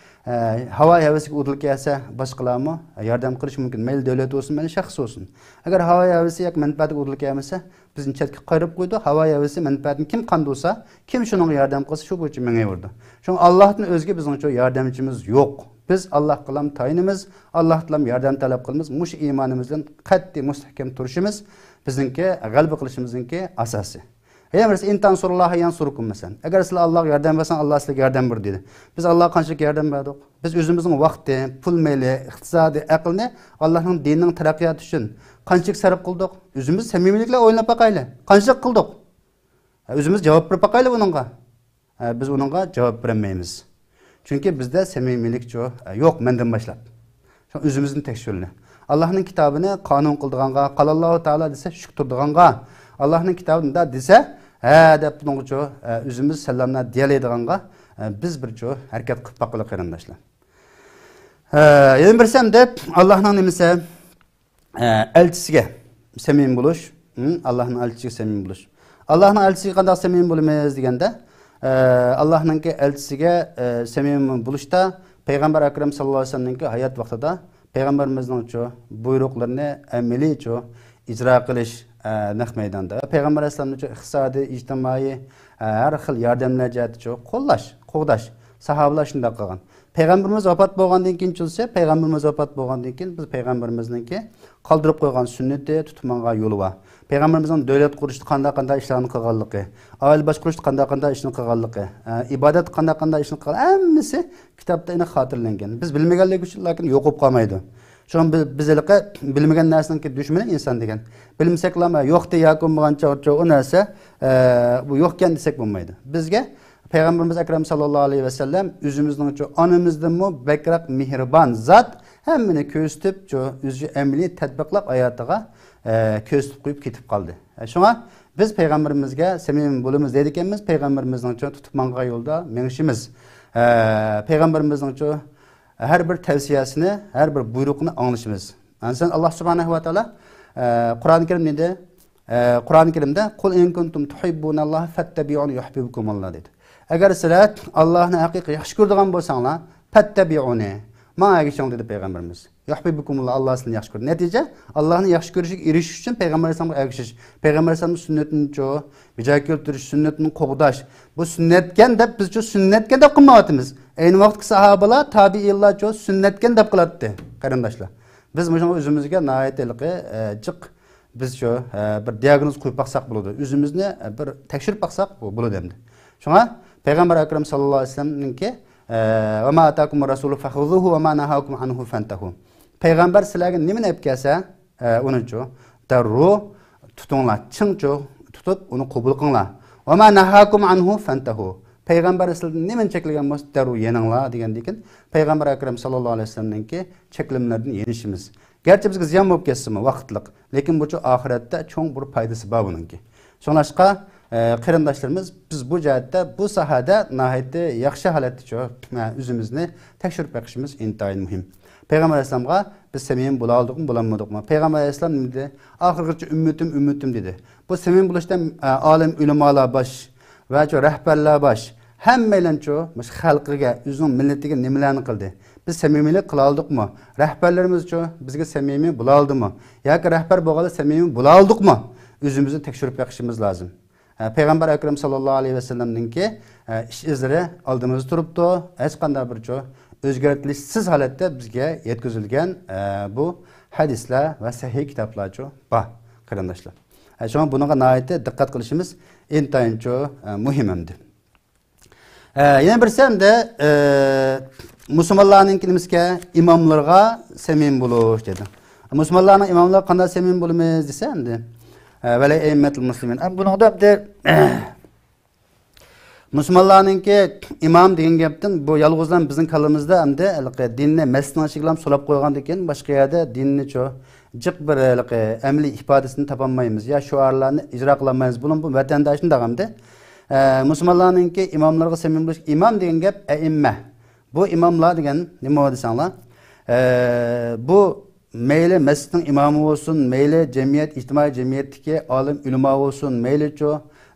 ئە، ھاۋا ھەۋىسىگە ئۇدۇل كەلسە، باشقىلارمۇ ياردەم قىلىشى مۇمكىن. مەيلى دۆلەت بولسۇن، مەيلى شەخس بولسۇن. ئەگەر ھاۋا ھەۋىسى ياكى مەنپەئەتىگە ئۇدۇل كەلمىسە، بىزنى چەتكە قايرىپ قويىدۇ. ھاۋا ھەۋىسى، مەنپەئەتنى كىم قاندۇرسا، كىم شۇنىڭغا ياردەم قىلسا، شۇ بويىچە مېڭىۋېرىدۇ. شۇڭا ئاللاھتىن ئۆزگە بىزنىڭچۇ ياردەمچىمىز يوق. بىز ئاللاھقىلا تايىنىمىز، ئاللاھتىنلا ياردەم تەلەپ قىلىمىز. مۇشۇ ئىمانىمىز بىلەن قەتئىي مۇستەھكەم تۇرۇشىمىز بىزنىڭكى غەلىبە قىلىشىمىزنىڭكى ئاساسى. يەنە بىرسى، «ئىن تەنسۇرۇللاھە يەنسۇركۇم» مەسىلەن. ئەگەر سىلەر ئاللاھقا ياردەم بەرسەڭ، ئاللاھ سىلەرگە ياردەم بېرىدۇ دېدى. بىز ئاللاھقا قانچىلىك ياردەم بەردۇق؟ بىز ئۆزىمىزنىڭ ۋاقتى، پۇل مېلى، ئىقتىسادىي ئەقلىنى ئاللاھنىڭ دىنىنىڭ تەرەققىياتى ئۈچۈن قانچىلىك سەرپ قىلدۇق؟ ئۆزىمىز سەمىمىيلىك بىلەن ئويلىنىپ باقايلى. قانچىلىك قىلدۇق؟ ھە، ئۆزىمىز جاۋاب بېرىپ باقايلى بۇنىڭغا. ھە، بىز ئۇنىڭغا جاۋاب بېرەلمەيمىز. چۈنكى بىزدە سەمىمىيلىكچۇ، ئە، يوق مەندىن باشلاپ. شۇڭا ئۆزىمىزنى تەكشۈرلە. ئاللاھنىڭ كىتابىنى قانۇن قىلىدىغانغا، قالاللاھۇ تائالا دېسە شۈكۈر تۇرىدىغانغا، ئاللاھنىڭ كىتابى مۇنداق دېسە، ھە دەپ بۇنىڭغىچۇ، ئە، ئۆزىمىز سەللەملەر دېيەلەيدىغانغا، ئە، بىز بىرچۇ ھەرىكەت قىلىپ باققىلى قېرىنداشلار. ئە، يەنە بىرسى ئەمدى ئاللاھنىڭ نېمىسى؟ ئە، ئەلچىسىگە سەمىمىي بولۇش. ھىم، ئاللاھنىڭ ئەلچىسىگە سەمىمىي بولۇش. ئاللاھنىڭ ئەلچىسىگە قانداق سەمىمىي بولىمىز دېگەندە، ئە، ئاللاھنىڭكى ئەلچىسىگە، ئە، سەمىمىي بولۇشتا پەيغەمبەر ئەكرەم ساللاللاھۇ ئەلەيھى ۋەسەللەمنىڭكى ھايات ۋاقتىدا پەيغەمبىرىمىزنىڭچۇ بۇيرۇقلىرىنى ئەمەلىيچۇ ئىجرا قىلىش، ئە، نەق مەيداندا. پەيغەمبەر ئەلەيھىسسالامنىچۇ ئىقتىسادىي، ئىجتىمائىي، ئە، ھەر خىل ياردەملەر جەھەتتىچۇ قوللاش، قوغداش. ساھابىلار شۇنداق قىلغان. پەيغەمبىرىمىز ۋاپات بولغاندىن كېيىن چۈلسە، پەيغەمبىرىمىز ۋاپات بولغاندىن كېيىن بىز پەيغەمبىرىمىزنىڭكى قالدۇرۇپ قويغان سۈننىتى، تۇتۇپ ماڭغان يولى بار. پەيغەمبىرىمىزنىڭ دۆلەت قۇرۇشتا قانداق قانداق ئىشلارنى قىلغانلىقى، ئائىلە باشقۇرۇشتا قانداق قانداق ئىشنى قىلغانلىقى، ئە، ئىبادەتتە قانداق قانداق ئىشنى قىلغان، ھەممىسى كىتابتا ئېنىق خاتىرىلەنگەن. بىز بىلمىگەنلىك ئۈچۈن لېكىن يوقىلىپ قالمايدۇ. شۇڭا بىز، بىز ھېلىقى بىلمىگەن نەرسىنىڭكى دۈشمىنى ئىنسان دېگەن. بىلمىسەكلا يوق دە ياكى بولمىغان چاغچە ئۇ نەرسە، ئە، بۇ يوقكەن دېسەك بولمايدۇ. بىزگە پەيغەمبىرىمىز ئەكرەم ساللاللاھۇ ئەلەيھى ۋەسەللەم ئۆزىمىزنىڭچۇ ئانىمىزدىنمۇ بەكرەك مېھرىبان زات، ھەممىنى كۆرسىتىپ، چۇ، ئۆزى ئەمەلىي تەتبىقلاپ ھاياتىغا، ئە، كۆرسىتىپ قويۇپ كېتىپ قالدى. ئە، شۇڭا بىز پەيغەمبىرىمىزگە سەمىمىي بولىمىز دەيدىكەنمىز، پەيغەمبىرىمىزنىڭچۇ تۇتۇپ ماڭغان يولىدا مېڭىشىمىز. ئە، پەيغەمبىرىمىزنىڭچۇ ھەر بىر تەۋسىيەسىنى، ھەر بىر بۇيرۇقىنى ئاڭلىشىمىز. ئەنسەن ئاللاھ سۇبھانەھۇ ۋە تائالا، ئە، قۇرئان كەرىمدە، ئە، قۇرئان كەرىمدە، «قۇل ئىن كۇنتۇم تۇھىببۇنەللاھە فەتتەبىئۇنى يۇھبىبكۇمۇللاھ» دېدى. ئەگەر سىلەر ئاللاھنى ھەقىقىي ياخشى كۆرىدىغان بولساڭلار، «فەتتەبىئۇنى»، ماڭا ئەگىشىڭ دېدى پەيغەمبىرىمىز. «يۇھبىبكۇمۇللاھ»، ئاللاھ سىلەرنى ياخشى كۆرىدۇ. نەتىجە، ئاللاھنى ياخشى كۆرۈشكە ئېرىشىش ئۈچۈن پەيغەمبەر ئەلەيھىسسالامغا ئەگىشىش، پەيغەمبەر ئەلەيھىسسالامنىڭ سۈننىتىنىچۇ بىجا كەلتۈرۈش، سۈننىتىنى قوغداش. بۇ سۈننەتكەن دەپ بىزچۇ سۈننەتكەن دەپ قىلمايۋاتىمىز. ئەينى ۋاقىتتىكى ساھابىلار، تابىئىنلارچۇ سۈننەتكەن دەپ قىلاتتى، قېرىنداشلار. بىز مۇشۇنىڭغا ئۆزىمىزگە ناھايىتى ھېلىقى، ئە، جىق، بىزچۇ، ئە، بىر دىئاگنوز قويۇپ باقساق بولىدۇ. ئۆزىمىزنى، ئە، بىر تەكشۈرۈپ باقساق بۇ بولىدۇ ئەمدى. شۇڭا پەيغەمبەر ئەكرەم ساللاللاھۇ ئەلەيھى ۋەسەللەمنىڭكى، ئە، «ۋە ما ئاتاكۇمۇر رەسۇلۇ فەخۇزۇھۇ ۋە ما نەھاكۇم ئەنھۇ فەنتەھۇ». پەيغەمبەر سىلەرگە نېمىنى ئەپ كەلسە، ئە، ئۇنىچۇ دەررۇ تۇتۇڭلار، چىڭچۇ تۇتۇپ ئۇنى قوبۇل قىلىڭلار. «ۋە ما نەھاكۇم ئەنھۇ فەنتەھۇ». پەيغەمبەر سىلەردىن نېمىنى چەكلىگەن بولسا، دەررۇ يېنىڭلار دېگەندىكىن، پەيغەمبەر ئەكرەم ساللاللاھۇ ئەلەيھى ۋەسەللەمنىڭكى چەكلىمىلىرىدىن يېنىشىمىز. گەرچە بىزگە زىيان بولۇپ كەتسىمۇ ۋاقىتلىق، لېكىن بۇچۇ ئاخىرەتتە چوڭ بىر پايدىسى بار بۇنىڭكى. شۇڭلاشقا، ئە، قېرىنداشلىرىمىز، بىز بۇ جەھەتتە، بۇ ساھەدە ناھايىتى ياخشى ھالەتتىچۇ، ئە، ئۆزىمىزنى تەكشۈرۈپ بېقىشىمىز ئىنتايىن مۇھىم. پەيغەمبەر ئەلەيھىسسالامغا بىز سەمىمىي بولالدۇقمۇ، بولالمىدۇقمۇ؟ پەيغەمبەر ئەلەيھىسسالام نېمە دېدى؟ ئاخىرغىچە ئۈممىتىم، ئۈممىتىم دېدى. بۇ سەمىمىي بولۇشتا، ئە، ئالىم ئۆلىمالار باش، ۋە شۇ رەھبەرلەر باش، ھەممەيلەنچۇ مۇشۇ خەلقىگە، ئۆزىنىڭ مىللىتىگە نېمىلەرنى قىلدى؟ بىز سەمىمىيلىك قىلالدۇقمۇ؟ رەھبەرلىرىمىزچۇ بىزگە سەمىمىي بولالدىمۇ؟ ياكى رەھبەر بولغانلار سەمىمىي بولالدۇقمۇ؟ ئۆزىمىزنى تەكشۈرۈپ بېقىشىمىز لازىم. ئە، پەيغەمبەر ئەكرەم ساللاللاھۇ ئەلەيھى ۋەسەللەمنىڭكى، ئە، ئىش ئىزلىرى ئالدىمىزدا تۇرۇپتۇ. ھېچقانداق بىرچۇ ئۆزگەرتىلىشسىز ھالەتتە بىزگە يەتكۈزۈلگەن، ئە، بۇ ھەدىسلەر ۋە سەھىھ كىتابلارچۇ بار، قېرىنداشلار. ئە، شۇڭا بۇنىڭغا ناھايىتى دىققەت قىلىشىمىز ئىنتايىنچۇ، ئە، مۇھىم ئەمدى. ئە، يەنە بىرسى ئەمدى، ئە، مۇسۇلمانلارنىڭكى نېمىسىكەن؟ ئىماملىرىغا سەمىمىي بولۇش دېدى. مۇسۇلمانلارنىڭ ئىماملىرىغا قانداق سەمىمىي بولىمىز دېسە ئەمدى، ئە، ۋەلە ئەئىممەتۇل مۇسلىمىن. ئە، بۇنىڭدا ئەمدى مۇسۇلمانلارنىڭكى ئىمام دېگەن گەپتىن بۇ يالغۇزلا بىزنىڭ كاللىمىزدا ئەمدى ھېلىقى دىننى مەسچىتنىڭ ئىچىگىلا سولاپ قويغاندىن كېيىن باشقا يەردە دىننىچۇ جىق بىر ھېلىقى ئەمەلىي ئىپادىسىنى تاپالمايمىز يا شوئارلارنى ئىجرا قىلالمايمىز. بۇنىڭ بۇ ۋەتەنداشىنى دەغەمدى. ئە، مۇسۇلمانلارنىڭكى ئىماملىرىغا سەمىمىي بولۇش، ئىمام دېگەن گەپ ئەئىممە. بۇ ئىماملار دېگەن نېمە دېسەڭلار؟ ئە، بۇ مەيلى مەسچىتنىڭ ئىمامى بولسۇن، مەيلى جەمئىيەت، ئىجتىمائىي جەمئىيەتتىكى ئالىم ئۆلىما بولسۇن، مەيلىچۇ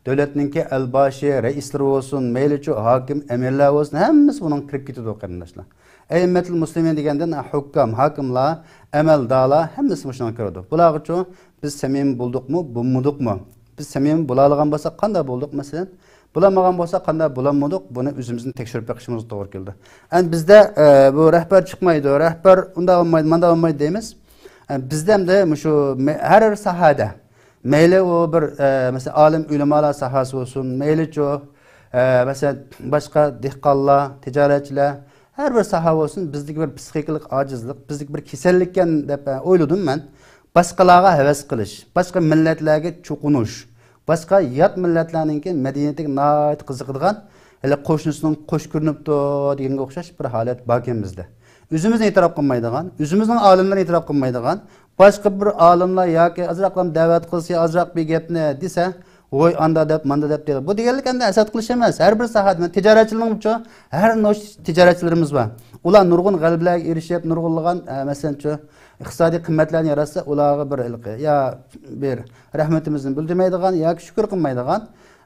دۆلەتنىڭكى ئەلباشى، رەئىسلىرى بولسۇن، مەيلىچۇ ھاكىم، ئەمىرلەر بولسۇن، ھەممىسى بۇنىڭغا كىرىپ كېتىدۇ، قېرىنداشلار. ئەئىممەتۇل مۇسلىمىن دېگەندىن ھۇكام، ھاكىملار، ئەمەلدارلار، ھەممىسى مۇشۇنىڭغا كىرىدۇ. بۇلارغىچۇ بىز سەمىمىي بولدۇقمۇ، بولمىدۇقمۇ؟ بىز سەمىمىي بولالىغان بولساق قانداق بولدۇق، مەسىلەن؟ بولالمىغان بولساق قانداق بولالمىدۇق؟ بۇنى ئۆزىمىزنى تەكشۈرۈپ بېقىشىمىز توغرا كېلىدۇ. ئەمدى بىزدە، ئە، بۇ رەھبەر چىقمايدۇ، رەھبەر ئۇنداق بولمايدۇ، مانداق بولمايدۇ دەيمىز. ئە، بىزدە ئەمدى مۇشۇ مە-، ھەر بىر ساھەدە، مەيلى ئۇ بىر، ئە، مەسىلەن، ئالىم ئۆلىمالار ساھەسى بولسۇن، مەيلىچۇ، ئە، مەسىلەن، باشقا دېھقانلار، تىجارەتچىلەر، ھەر بىر ساھە بولسۇن، بىزدىكى بىر پسىخىكىلىق ئاجىزلىق، بىزدىكى بىر كېسەللىككەن دەپ، ئە، ئويلىدىم مەن. باشقىلارغا ھەۋەس قىلىش، باشقا مىللەتلەرگە چوقۇنۇش، باشقا يات مىللەتلەرنىڭكى مەدەنىيىتىگە ناھايىتى قىزىقىدىغان، ھېلى قوشنىسىنىڭ قوش كۆرۈنۈپتۇ دېگەنگە ئوخشاش بىر ھالەت باركەن بىزدە. ئۆزىمىزنى ئېتىراپ قىلمايدىغان، ئۆزىمىزنىڭ ئالىملىرىنى ئېتىراپ قىلمايدىغان، باشقا بىر ئالىملار ياكى ئازراقلا دەۋەت قىلسا، ئازراق بىر گەپنى دېسە، ۋوي، ئاندا دەپ، ماندا دەپ دەيدۇ. بۇ دېگەنلىك ئەمدى ھەسەت قىلىش ئەمەس. ھەر بىر ساھەدە، مەن تىجارەتچىلىرنىڭچۇ، ھەر نوچ تىجارەتچىلىرىمىز بار. ئۇلار نۇرغۇن غەلىبىلەرگە ئېرىشىپ، نۇرغۇنلىغان، ئە، مەسىلەنچۇ، ئىقتىسادىي قىممەتلەرنى ياراتسا، ئۇلارغا بىر ھېلىقى، يا بىر رەھمىتىمىزنى بىلدۈرمەيدىغان ياكى شۈكۈر قىلمايدىغان،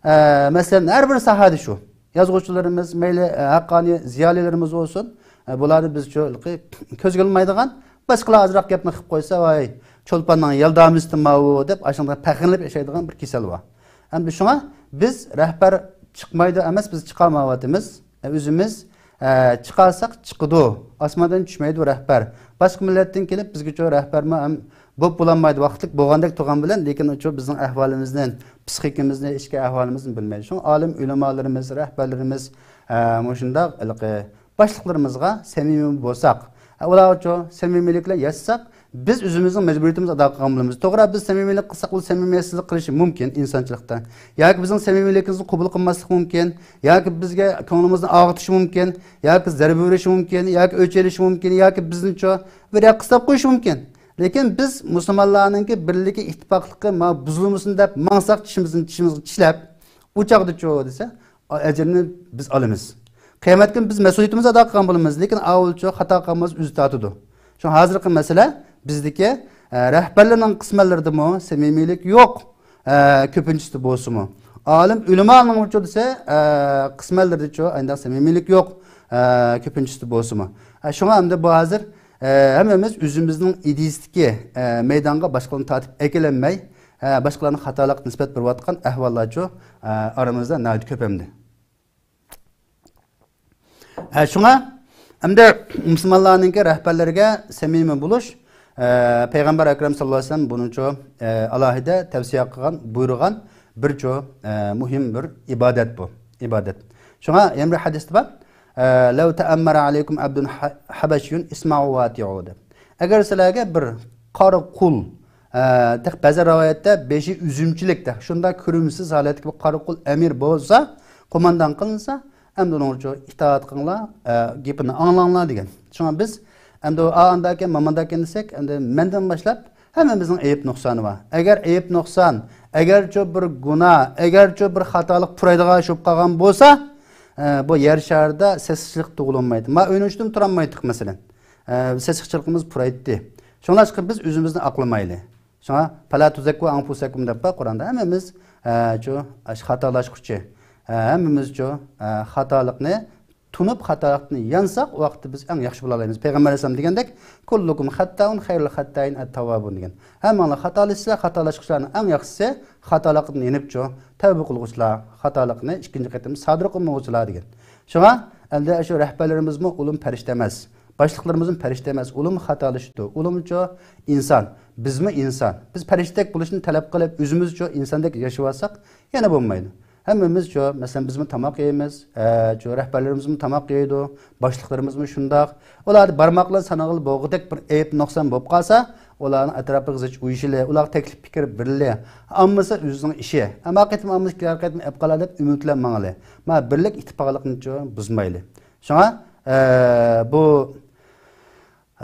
ئە، مەسىلەن، ھەر بىر ساھەدە شۇ. يازغۇچىلىرىمىز، مەيلى، ئە، ھەققانىي زىيالىيلىرىمىز بولسۇن، ئە، بۇلارنى بىزچۇ ھېلىقى كۆزگە ئىلمايدىغان، باشقىلار ئازراق گەپنى قىلىپ قويسا، ۋاي، چولپاننىڭ يالدامىسىدىماۋۇ دەپ، ئاشۇنداق پەخىرلىنىپ ياشايدىغان بىر كېسەل بار. ئەمدى شۇڭا بىز رەھبەر چىقمايدۇ ئەمەس، بىز چىقالمايۋاتىمىز. ئە، ئۆزىمىز، ئە، چىقارساق چىقىدۇ. ئاسماندىن چۈشمەيدۇ رەھبەر. باشقا مىللەتتىن كېلىپ بىزگىچۇ رەھبەرمۇ ھەم بولۇپ بولالمايدۇ. ۋاقىتلىق بولغاندەك تۇرغان بىلەن، لېكىن ئۇچۇ بىزنىڭ ئەھۋالىمىزنى، پسىخىكىمىزنى، ئىچكى ئەھۋالىمىزنى بىلمەيدۇ. شۇڭا ئالىم ئۆلىمالىرىمىز، رەھبەرلىرىمىز، ئە، مۇشۇنداق ھېلىقى باشلىقلىرىمىزغا سەمىمىي بولساق، ئە، ئۇلارغىچۇ سەمىمىيلىك بىلەن ياشىساق، بىز ئۆزىمىزنىڭ مەجبۇرىيىتىمىزنى ئادا قىلغان بولىمىز. توغرا، بىز سەمىمىيلىك قىلساق، ئۇ سەمىمىيەتسىزلىك قىلىشى مۇمكىن ئىنسانچىلىقتا. ياكى بىزنىڭ سەمىمىيلىكىمىزنى قوبۇل قىلماسلىقى مۇمكىن، ياكى بىزگە كۆڭلىمىزنى ئاغرىتىشى مۇمكىن، ياكى زەربە بېرىشى مۇمكىن، ياكى ئۆچ ئېلىشى مۇمكىن، ياكى بىزنىچۇ بىر ياققا سىلاپ قويۇشى مۇمكىن. لېكىن بىز مۇسۇلمانلارنىڭكى بىرلىكى، ئىتتىپاقلىقى ما بۇزۇلمىسۇن دەپ ماڭساق، چىشىمىزنى چىشىمىزغا چىشلەپ، ئۇ چاغدىچۇ دېسە، ئەجرىنى بىز ئالىمىز. قىيامەت كۈنى بىز مەسئۇلىيىتىمىزنى ئادا قىلغان بولىمىز، لېكىن ئاۋۇلچۇ خاتا قىلغان بولسا ئۆزى تارتىدۇ. شۇڭا ھازىرقى مەسىلە بىزدىكى، ئە، رەھبەرلەرنىڭ قىسمەنلىرىدىمۇ سەمىمىيلىك يوق، ئە، كۆپىنچىسىدە بولسىمۇ. ئالىم ئۆلىمانىڭچۇ دېسە، ئە، قىسمەنلىرىدىچۇ ئانداق سەمىمىيلىك يوق، ئە، كۆپىنچىسىدە بولسىمۇ. ئە، شۇڭا ئەمدى بۇ ھازىر، ئە، ھەممىمىز ئۆزىمىزنىڭ ئىدىيىسىدىكى، ئە، مەيدانغا باشقىلارنى تارتىپ ئەكېلەلمەي، ئە، باشقىلارنىڭ خاتالىقىغا نىسبەت بېرىۋاتقان ئەھۋاللارچۇ، ئە، ئارىمىزدا ناھايىتى كۆپ ئەمدى. ئە، شۇڭا ئەمدى مۇسۇلمانلارنىڭكى رەھبەرلىرىگە سەمىمىي بولۇش، ئە، پەيغەمبەر ئەكرەم ساللاللاھۇ ئەلەيھى ۋەسەللەم بۇنىچۇ، ئە، ئالاھىدە تەۋسىيە قىلغان، بۇيرۇغان بىرچۇ، ئە، مۇھىم بىر ئىبادەت بۇ، ئىبادەت. شۇڭا يەنە بىر ھەدىستە بار، ئە، لەو تەئەممەرە ئەلەيكۇم ئەبدۇن ھە-، ھەبەشىيۇن ئىسمەئۇ ۋاتىئۇ دەپ. ئەگەر سىلەرگە بىر قارا قۇل، ئە، تېخى بەزى رىۋايەتتە بېشى ئۈزۈمچىلىك، تېخى شۇنداق كۆرۈمسىز ھالەتتىكى بىر قارا قۇل ئەمىر بولسا، قوماندان قىلىنسا، ئەمدى ئۇنىڭغىچۇ ئىتائەت قىلىڭلار، ئە، گېپىنى ئاڭلاڭلار دېگەن. شۇڭا بىز ئەمدى ئۇ ئا ئانداكەن، مامانداكەن دېسەك، ئەمدى مەندىن باشلاپ ھەممىمىزنىڭ ئەيىب نۇقسانى بار. ئەگەر ئەيىب نۇقسان، ئەگەرچۇ بىر گۇناھ، ئەگەرچۇ بىر خاتالىق پۇرايدىغان ئىش بولۇپ قالغان بولسا، ئە، بۇ يەر شارىدا سېسىقچىلىق تۇغۇلمايدۇ. ما ئۆينىڭ ئىچىدىمۇ تۇرالمايتتۇق، مەسىلەن. ئە، سېسىقچىلىقىمىز پۇرايتتى. شۇڭلاشقا بىز ئۆزىمىزنى ئاقلىمايلى. شۇڭا، پەلا تۇزەككۇ ئەنفۇسەكۇم دەپ بار قۇرئاندا. ھەممىمىز، ئە، چۇ، ئاشۇ خاتالاشقۇچى. ئە، ھەممىمىزچۇ، ئە، خاتالىقنى تونۇپ، خاتالىقتىن يانساق، ئۇ ۋاقىتتا بىز ئەڭ ياخشى بولالايمىز. پەيغەمبەر ئەلەيھىسسالام دېگەندەك، كۇللۇكۇم خەتتائۇن خەيرۇل خەتتائىن ئەت-تەۋۋابۇن دېگەن. ھەممىڭلار خاتالىشىسىلەر، خاتالاشقۇچىلارنىڭ ئەڭ ياخشىسى خاتالىقتىن يېنىپچۇ، تەۋبە قىلغۇچىلار، خاتالىقنى ئىككىنچى قېتىم سادىر قىلمىغۇچىلار دېگەن. شۇڭا، ئەمدى شۇ رەھبەرلىرىمىزمۇ ئۇلۇم پەرىشتە ئەمەس. باشلىقلىرىمىزمۇ پەرىشتە ئەمەس، ئۇلۇم خاتالىشىدۇ. ئۇلۇمچۇ ئىنسان، بىزمۇ ئىنسان. بىز پەرىشتىدەك بولۇشنى تەلەپ قىلىپ، ئۆزىمىزچۇ ئىنساندەك ياشىۋالساق، يەنە بولمايدۇ. ھەممىمىزچۇ، مەسىلەن، بىزمۇ تاماق يەيمىز، ئە، چۇ، رەھبەرلىرىمىزمۇ تاماق يەيدۇ، باشلىقلىرىمىزمۇ شۇنداق. ئۇلاردا بارماق بىلەن سانىغىلى بولغۇدەك بىر ئەيىب نۇقسان بولۇپ قالسا، ئۇلارنىڭ ئەتراپىغا زىچ ئۇيۇشىلى، ئۇلارغا تەكلىپ پىكىر بېرىلى. ئاممىسى ئۆزىنىڭ ئىشى. ئەمما قېتىم ئاممىسى كېلەر قېتىم ئەپ قالار دەپ ئۈمىد بىلەن ماڭىلى. ما بىرلىك ئىتتىپاقلىقنىچۇ بۇزمايلى. شۇڭا، ئە، بۇ،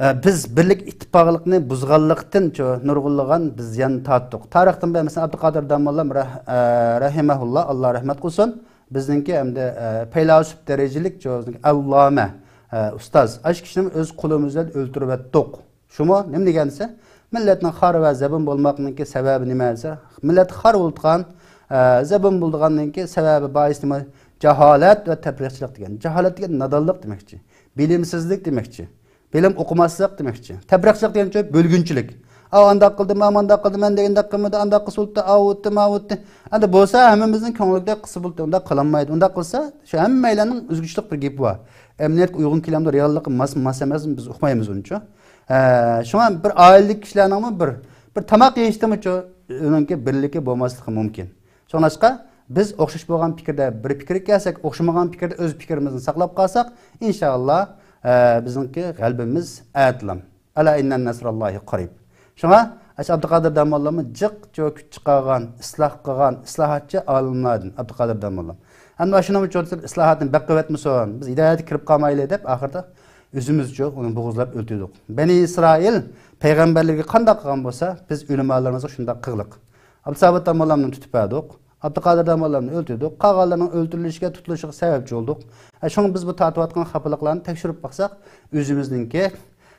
ئە، بىز بىرلىك ئىتتىپاقلىقنى بۇزغانلىقتىنچۇ نۇرغۇنلىغان بىز زىيان تارتتۇق. تارىختىن بىلەن، مەسىلەن، ئابدۇقادىر داموللام رەھ-، ئە، رەھىمەھۇللا، ئاللا رەھمەت قىلسۇن، بىزنىڭكى ئەمدى، ئە، پەيلاسوپ دەرىجىلىك، چۇ، ئەللامە، ئە، ئۇستاز. ئاشۇ كىشىنى ئۆز قولىمىز بىلەن ئۆلتۈرۈۋەتتۇق. شۇمۇ نېمە دېگەن دېسە، مىللەتنىڭ خار ۋە زەبۇن بولماقلىقىنىڭكى سەۋەبى نېمە دېسە، مىللەت خار بولىدىغان، ئە، زەبۇن بولىدىغاننىڭكى سەۋەبى، بايىسى نېمە؟ جاھالەت ۋە تەپرىقىچىلىك دېگەن. جاھالەت دېگەن نادانلىق دېمەكچى. بىلىمسىزلىك دېمەكچى. بىلىم ئوقۇماسلىق دېمەكچى. تەپرىقىچىلىك دېگەنچە بۆلگۈنچىلىك. ئاۋۇ ئانداق قىلدى، ماۋۇ مانداق قىلدى، مەن دېگەندەك قىلمىدى، ئانداق قىلسا بولدى، ئاۋۇ ئۆتتى، ماۋۇ ئۆتتى. ئەمدى بولسا ھەممىمىزنىڭ كۆڭلىدەك قىلسا بولدى، ئۇنداق قىلالمايدۇ. ئۇنداق قىلسا، شۇ ھەممەيلەننىڭ ئۆزگىچىلىك بىر گېپى بار. ئەمەلىيەتكە ئۇيغۇن كېلەمدۇ، رېئاللىققا ماس، ماس ئەمەسمۇ، بىز ئۇقمايمىز ئۇنىچۇ. ئە، شۇڭا بىر ئائىلىدىكى كىشىلەرنىڭمۇ بىر، بىر تاماق يېيىشتىمۇچۇ ئۇنىڭكى بىرلىكى بولماسلىقى مۇمكىن. شۇڭلاشقا بىز ئوخشاش بولغان پىكىردە بىر پىكىرگە كەلسەك، ئوخشىمىغان پىكىردە ئۆز پىكرىمىزنى ساقلاپ قالساق، ئىنشائاللا، ئە، بىزنىڭكى غەلىبىمىز ئەتىلام. ئەلا ئىننە نەسراللاھى قەرىب. شۇڭا ئاشۇ ئابدۇقادىر داموللاممۇ جىق جۇ كۈچ چىقارغان، ئىسلاھ قىلغان، ئىسلاھاتچى ئالىملاردىن ئابدۇقادىر داموللام. ئەمدى ئاشۇنىڭ ئۈچۈن ئىسلاھاتنى بەك قىلىۋەتمىسۇن، بىز ھىدايەتكە كىرىپ قالمايلى دەپ، ئاخىرىدا ئۆزىمىزچۇ ئۇنى بوغۇزلاپ ئۆلتۈردۇق. بەنى ئىسرائىل پەيغەمبەرلىرىگە قانداق قىلغان بولسا، بىز ئۆلىمالىرىمىزغا شۇنداق قىلغلىق. ئابدۇسابىت داموللامنى تۇتۇپ بەردۇق. ئابدۇقادىر داموللامنى ئۆلتۈردۇق. قالغانلارنىڭ ئۆلتۈرۈلۈشىگە، تۇتۇلۇشىغا سەۋەبچى بولدۇق. ئە، شۇڭا بىز بۇ تارتىۋاتقان خاپىلىقلارنى تەكشۈرۈپ باقساق، ئۆزىمىزنىڭكى،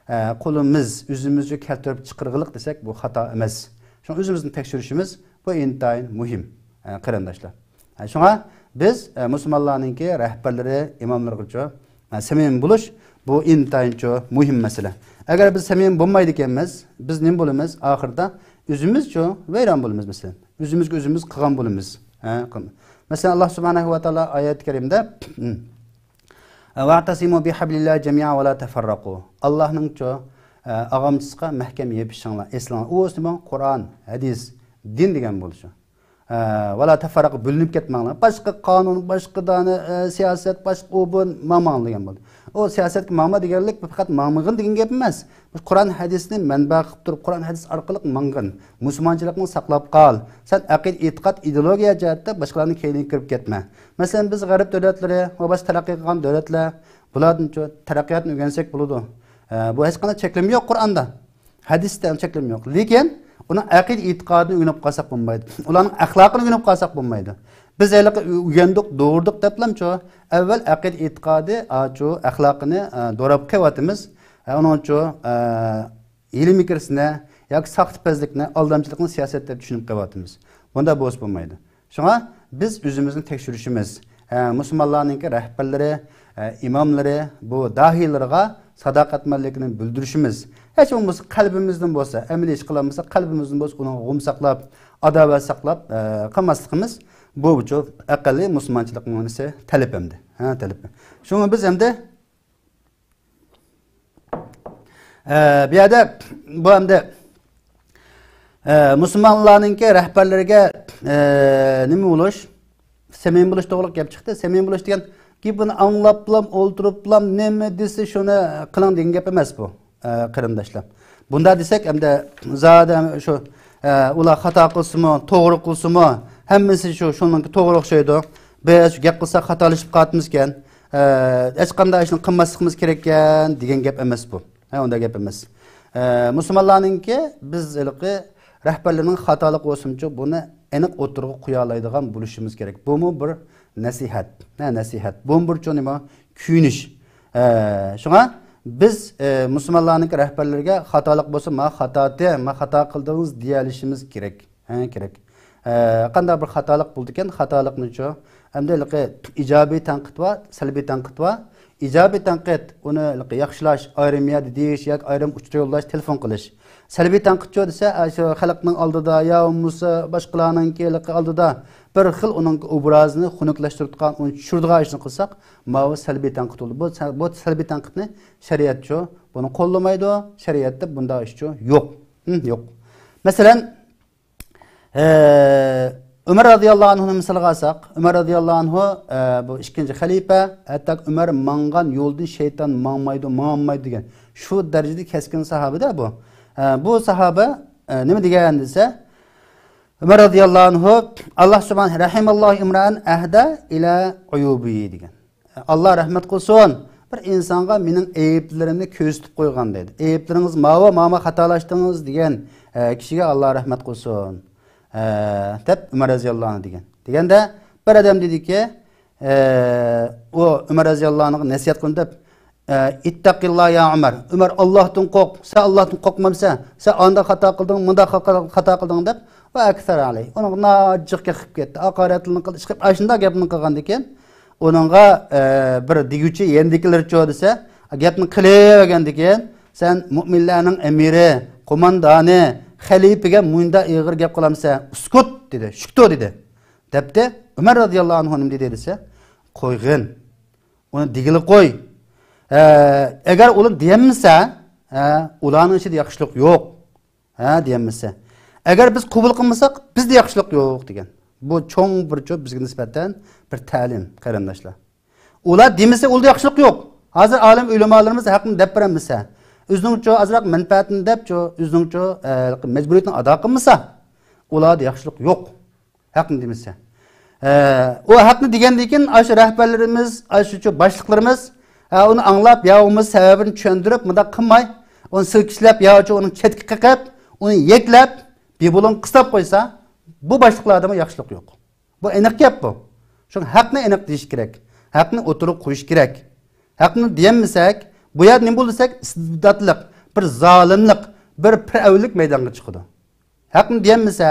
ئە، قولىمىز، ئۆزىمىزچە كەلتۈرۈپ چىقىرغىلىق دېسەك، بۇ خاتا ئەمەس. شۇڭا ئۆزىمىزنى تەكشۈرۈشىمىز بۇ ئىنتايىن مۇھىم، ئە، قېرىنداشلار. ئە، شۇڭا بىز، ئە، مۇسۇلمانلارنىڭكى رەھبەرلىرى، ئىماملىرىغىچۇ، ئە، سەمىمىي بولۇش، بۇ ئىنتايىنچۇ مۇھىم مەسىلە. ئەگەر بىز سەمىمىي بولمايدىكەنمىز، بىز نېمە بولىمىز؟ ئاخىرىدا ئۆزىمىزچۇ ۋەيران بولىمىز، مەسىلەن. ئۆزىمىزگە ئۆزىمىز قىلغان بولىمىز. ھە، قىل-، مەسىلەن، ئاللا سۇبھانەھۇ ۋە تائالا ئايەت كەرىمدە، «ۋەئتەسىمۇ بىھەبلىللاھى جەمىئەن ۋە لا تەفەررەقۇ.» ئاللانىڭچۇ، ئە، ئاغامچىسىغا مەھكەم يېپىشىڭلار، ئېسىلىڭلار. ئۇ ئىسمى قۇرئان، ھەدىس، دىن دېگەن بولۇشى. ئە، «ۋە لا تەفەررەقۇ»، بۆلۈنۈپ كەتمەڭلار. باشقا قانۇن، باشقا دانە، ئە، سىياسەت، باشقا ئۇ بۇ ماڭماڭ دېگەن بولدى. ئۇ سىياسەتكە ماڭما دېگەنلىك پەقەت ماڭمىغىن دېگەن گەپ ئەمەس. قۇرئان ھەدىسنى مەنبە قىلىپ تۇرۇپ، قۇرئان ھەدىس ئارقىلىق ماڭغىن. مۇسۇلمانچىلىقنى ساقلاپ قال. سەن ئەقىدە، ئېتىقاد، ئىدېئولوگىيە جەھەتتە باشقىلارنىڭ كەينىگە كىرىپ كەتمە. مەسىلەن، بىز غەرب دۆلەتلىرى ۋە باشقا تەرەققىي قىلغان دۆلەتلەر، بۇلاردىنچۇ تەرەققىياتنى ئۆگەنسەك بولىدۇ. ئە، بۇ ھېچقانداق چەكلىمە يوق قۇرئاندا. ھەدىستە چەكلىمە يوق. لېكىن ئۇنىڭ ئەقىدە ئېتىقادىنى ئۆگىنىپ قالساق بولمايدۇ. ئۇلارنىڭ ئەخلاقىنى ئۆگىنىپ قالساق بولمايدۇ. بىز ھېلىقى ئۆگەندۇق، دوغرىدۇق دەپلەمچۇ، ئەۋۋەل ئەقىدە ئېتىقادى، ئاچۇ ئەخلاقىنى، ئە، دوراپ قېلىۋاتىمىز. ئە، ئۇنىڭچۇ، ئە، ھىيلە مىكىرسىنى ياكى ساختىپەزلىكنى، ئالدامچىلىقنى سىياسەت دەپ چۈشىنىپ قېلىۋاتىمىز. بۇنداق بولسا بولمايدۇ. شۇڭا بىز ئۆزىمىزنى تەكشۈرۈشىمىز، ئە، مۇسۇلمانلارنىڭكى رەھبەرلىرى، ئە، ئىماملىرى، بۇ داھىيلىرىغا ساداقەتمەنلىكنى بىلدۈرۈشىمىز. ھېچ بولمىسا قەلبىمىزدىن بولسا، ئەمەلىي ئىش قىلالمىساق، قەلبىمىزدىن بولسا ئۇنىڭغا غۇم ساقلاپ، ئاداۋەت ساقلاپ، ئە، قىلماسلىقىمىز، بۇ، بۇچۇ ئەقەللىي مۇسۇلمانچىلىقنىڭ نېمىسى؟ تەلىپى ئەمدى. ھە، تەلىپى. شۇڭا بىز ئەمدى ئە، بۇ يەردە بۇ ئەمدى، ئە، مۇسۇلمانلارنىڭكى رەھبەرلىرىگە، ئە، نېمە بولۇش؟ سەمىمىي بولۇش توغرىلىق گەپ چىقتى. سەمىمىي بولۇش دېگەن گېپىنى ئاڭلاپلام، ئولتۇرۇپلام، نېمە دېسە شۇنى قىلىڭ دېگەن گەپ ئەمەس بۇ، ئە، قېرىنداشلار. بۇنداق دېسەك ئەمدى زادى شۇ، ئە، ئۇلار خاتا قىلسىمۇ، توغرا قىلسىمۇ، ھەممىسى شۇ، شۇنىڭكى توغرا ئوخشايدۇ. بىز گەپ قىلساق خاتالىشىپ قالاتتىمىزكەن. ئە، ھېچقانداق ئىشنى قىلماسلىقىمىز كېرەككەن دېگەن گەپ ئەمەس بۇ. ھە، ئۇنداق گەپ ئەمەس. ئە، مۇسۇلمانلارنىڭكى بىز ھېلىقى رەھبەرلىرىنىڭ خاتالىقى بولسىمۇچۇ، بۇنى ئېنىق ئوتتۇرىغا قويالايدىغان بولۇشىمىز كېرەك. بۇمۇ بىر نەسىھەت. ھە، نەسىھەت. بۇمۇ بىر چوڭ نېمە؟ كۆيۈنۈش. ئە، شۇڭا بىز، ئە، مۇسۇلمانلارنىڭكى رەھبەرلىرىگە خاتالىق بولسا، ما خاتاتى، ما خاتا قىلدىڭىز دېيەلىشىمىز كېرەك. ھە، كېرەك. ئە، قانداق بىر خاتالىق بولىدىكەن، خاتالىقنىچۇ؟ ئەمدى ھېلىقى ئىجابىي تەنقىد بار، سەلبىي تەنقىد بار. ئىجابىي تەنقىد، ئۇنى ھېلىقى ياخشىلاش، ئايرىم يەردە دېيىش ياكى ئايرىم ئۇچۇر يوللاش، تېلېفون قىلىش. سەلبىي تەنقىدچۇ دېسە، ئە، شۇ خەلقنىڭ ئالدىدا يا بولمىسا باشقىلارنىڭكى ھېلىقى ئالدىدا بىر خىل ئۇنىڭ ئوبرازىنى خۇنۈكلەشتۈرىدىغان، ئۇنى چۈشۈرىدىغان ئىشنى قىلساق، ماۋۇ سەلبىي تەنقىد بولىدۇ. بۇ سە-، بۇ سەلبىي تەنقىدنى شەرىئەتچۇ بۇنى قوللىمايدۇ، شەرىئەتتە بۇنداق ئىشچۇ يوق. ھىم، يوق. مەسىلەن، ئە، ئۆمەر رازىياللاھۇ ئەنھۇنى مىسالغا ئالساق، ئۆمەر رازىياللاھۇ ئەنھۇ، ئە، بۇ ئىككىنچى خەلىپە، ھەتتا ئۆمەر ماڭغان يولدىن شەيتان ماڭمايدۇ، ماڭالمايدۇ دېگەن. شۇ دەرىجىدە كەسكىن ساھابىدە بۇ. ئە، بۇ ساھابە، ئە، نېمە دېگەن دېسە، ئۆمەر رازىياللاھۇ ئەنھۇ، «ئاللا سۇبھانە، رەھىمەللاھۇ ئىمرائەن ئەھدە ئىلە ئۇيۇبى» دېگەن. ئاللا رەھمەت قىلسۇن، بىر ئىنسانغا مېنىڭ ئەيىبلىرىمنى كۆرسىتىپ قويغان دەيدۇ. ئەيىبلىرىڭىز ماۋۇ، ماما خاتالاشتىڭىز دېگەن، ئە، كىشىگە ئاللا رەھمەت قىلسۇن، ئە، دەپ ئۆمەر رازىياللاھۇ ئەنھۇ دېگەن. دېگەندە بىر ئادەم دېدىكى، ئە، ئۇ ئۆمەر رازىياللاھۇ ئەنھۇغا نەسىھەت قىلىدۇ دەپ، ئە، «ئىتتەقىللا يا ئۆمەر، ئۆمەر، ئاللاھتىن قورق، سەن ئاللاھتىن قورقمامسەن، سەن ئاندا خاتا قىلدىڭ، مۇندا خاتا، خاتا قىلدىڭ» دەپ، ۋە ئەكسەر ئەلەي. ئۇنىڭغا ناجىق قىلىپ كەتتى. ھاقارەتلىرىنى قىلدى، ئىشقىلىپ ئاشۇنداق گەپنى قىلغاندىكىن، ئۇنىڭغا، ئە، بىر دېگۈچى يېنىدىكىلەرچۇ دېسە، گەپنى قىلىۋەرگەندىكىن، «سەن مۇئمىنلارنىڭ ئەمىرى، قوماندانى، خەلىپىگە مۇنداق ئېغىر گەپ قىلامسەن؟ ئۇسكۇت!» دېدى. «شۇكتۇ!» دېدى. دەپتى. ئۆمەر رازىياللاھۇ ئەنھۇ نېمە دېدى دېسە، «قويغىن. ئۇنى دېگىلى قوي. ئە، ئەگەر ئۇلار دېيەلمىسە، ئە، ئۇلارنىڭ ئىچىدە ياخشىلىق يوق. ھە، دېيەلمىسە. ئەگەر بىز قوبۇل قىلمىساق، بىزدە ياخشىلىق يوق» دېگەن. بۇ چوڭ بىر چوپ بىزگە نىسبەتەن بىر تەلىم، قېرىنداشلار. ئۇلار دېمىسە، ئۇلاردا ياخشىلىق يوق. ھازىر ئالىم ئۆلىمالىرىمىز ھەقنى دەپ بېرەلمىسە، ئۆزىنىڭچۇ ئازراق مەنپەئەتىنى دەپچۇ، ئۆزىنىڭچۇ، ئە، مەجبۇرىيىتىنى ئادا قىلمىسا، ئۇلاردا ياخشىلىق يوق. ھەقنى دېمىسە. ئە، ئۇ ھەقنى دېگەندىن كېيىن، ئاشۇ رەھبەرلىرىمىز، ئاشۇچۇ باشلىقلىرىمىز، ئە، ئۇنى ئاڭلاپ، يا بولمىسا سەۋەبىنى چۈشەندۈرۈپ، مۇنداق قىلماي، ئۇنى سىلكىشلەپ، ياچۇ ئۇنىڭ چەتكە قېقىپ، ئۇنى يەكلەپ، بىبۇلۇڭ قىستاپ قويسا، بۇ باشلىقلاردىمۇ ياخشىلىق يوق. بۇ ئېنىق گەپ بۇ. شۇڭا ھەقنى ئېنىق دېيىش كېرەك. ھەقنى ئوتتۇرىغا قويۇش كېرەك. ھەقنى دېيەلمىسەك، بۇ يەردە نېمە بولدى دېسەك، ئىستىبداتلىق، بىر زالىملىق، بىر پىرئەۋنلىك مەيدانغا چىقىدۇ. ھەقنى دېيەلمىسە،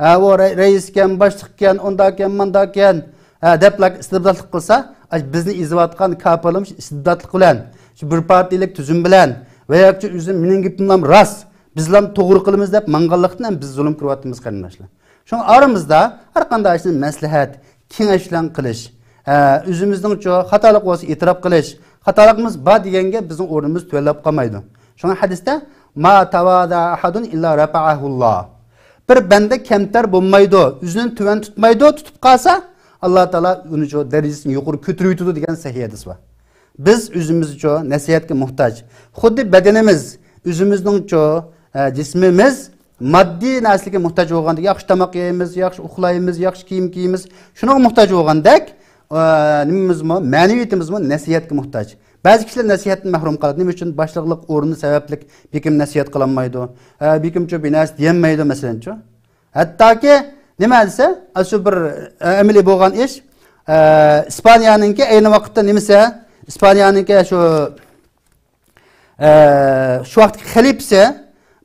ھە، ئۇ رەي-، رەئىسكەن، باشلىقكەن، ئۇنداكەن، مۇنداكەن، ھە، دەپلا ئىستىبداتلىق قىلسا، ئاش بىزنى ئېزىۋاتقان كاپىرلارمۇ شۇ ئىستىبداتلىق بىلەن، شۇ بىر پارتىيەلىك تۈزۈم بىلەن ۋە ياكى ئۆزى مېنىڭ گېپىملام راست، بىزلام توغرا قىلىمىز دەپ ماڭغانلىقتىن ھەم بىز زۇلۇم كۆرۈۋاتىمىز، قېرىنداشلار. شۇڭا ئارىمىزدا ھەر قانداق ئىشنى مەسلىھەت، كېڭەش بىلەن قىلىش، ئە، ئۆزىمىزنىڭچۇ خاتالىق بولسا ئېتىراپ قىلىش، خاتالىقىمىز بار دېگەنگە بىزنىڭ ئورنىمىز تۆۋەنلەپ قالمايدۇ. شۇڭا ھەدىستە، ما تاۋادا ئەھەدۇن ئىللا رەپەئەھۇللا. بىر بەندە كەمتەر بولمايدۇ، ئۆزىنى تۆۋەن تۇتمايدۇ، تۇتۇپ قالسا، ئاللا تائالا ئۇنىچۇ دەرىجىسىنى يۇقىرى كۆتۈرۈۋېتىدۇ دېگەن سەھىھ ھەدىس بار. بىز ئۆزىمىزچۇ نەسىھەتكە موھتاج. خۇددى بەدىنىمىز، ئۆزىمىزنىڭچۇ، ئە، جىسمىمىز ماددىي نەرسىلەرگە موھتاج بولغاندەك، ياخشى تاماق يەيمىز، ياخشى ئۇخلايمىز، ياخشى كىيىم كىيىمىز. شۇنىڭغا موھتاج بولغاندەك، ئە، نېمىمىزمۇ، مەنىۋىيىتىمىزمۇ نەسىھەتكە موھتاج. بەزى كىشىلەر نەسىھەتتىن مەھرۇم قالىدۇ. نېمە ئۈچۈن؟ باشلىقلىق ئورنى سەۋەبلىك بېكىم نەسىھەت قىلالمايدۇ. ئە، بېكىمچۇ بىر نەرسە دېيەلمەيدۇ، مەسىلەنچۇ. ھەتتاكى نېمە دېسە، ئاشۇ بىر، ئە، ئەمەلىي بولغان ئىش، ئە، ئىسپانىيەنىڭكى ئەينى ۋاقىتتا نېمىسى، ئىسپانىيەنىڭكى شۇ، ئە، شۇ ۋاقىتتىكى خەلىپىسى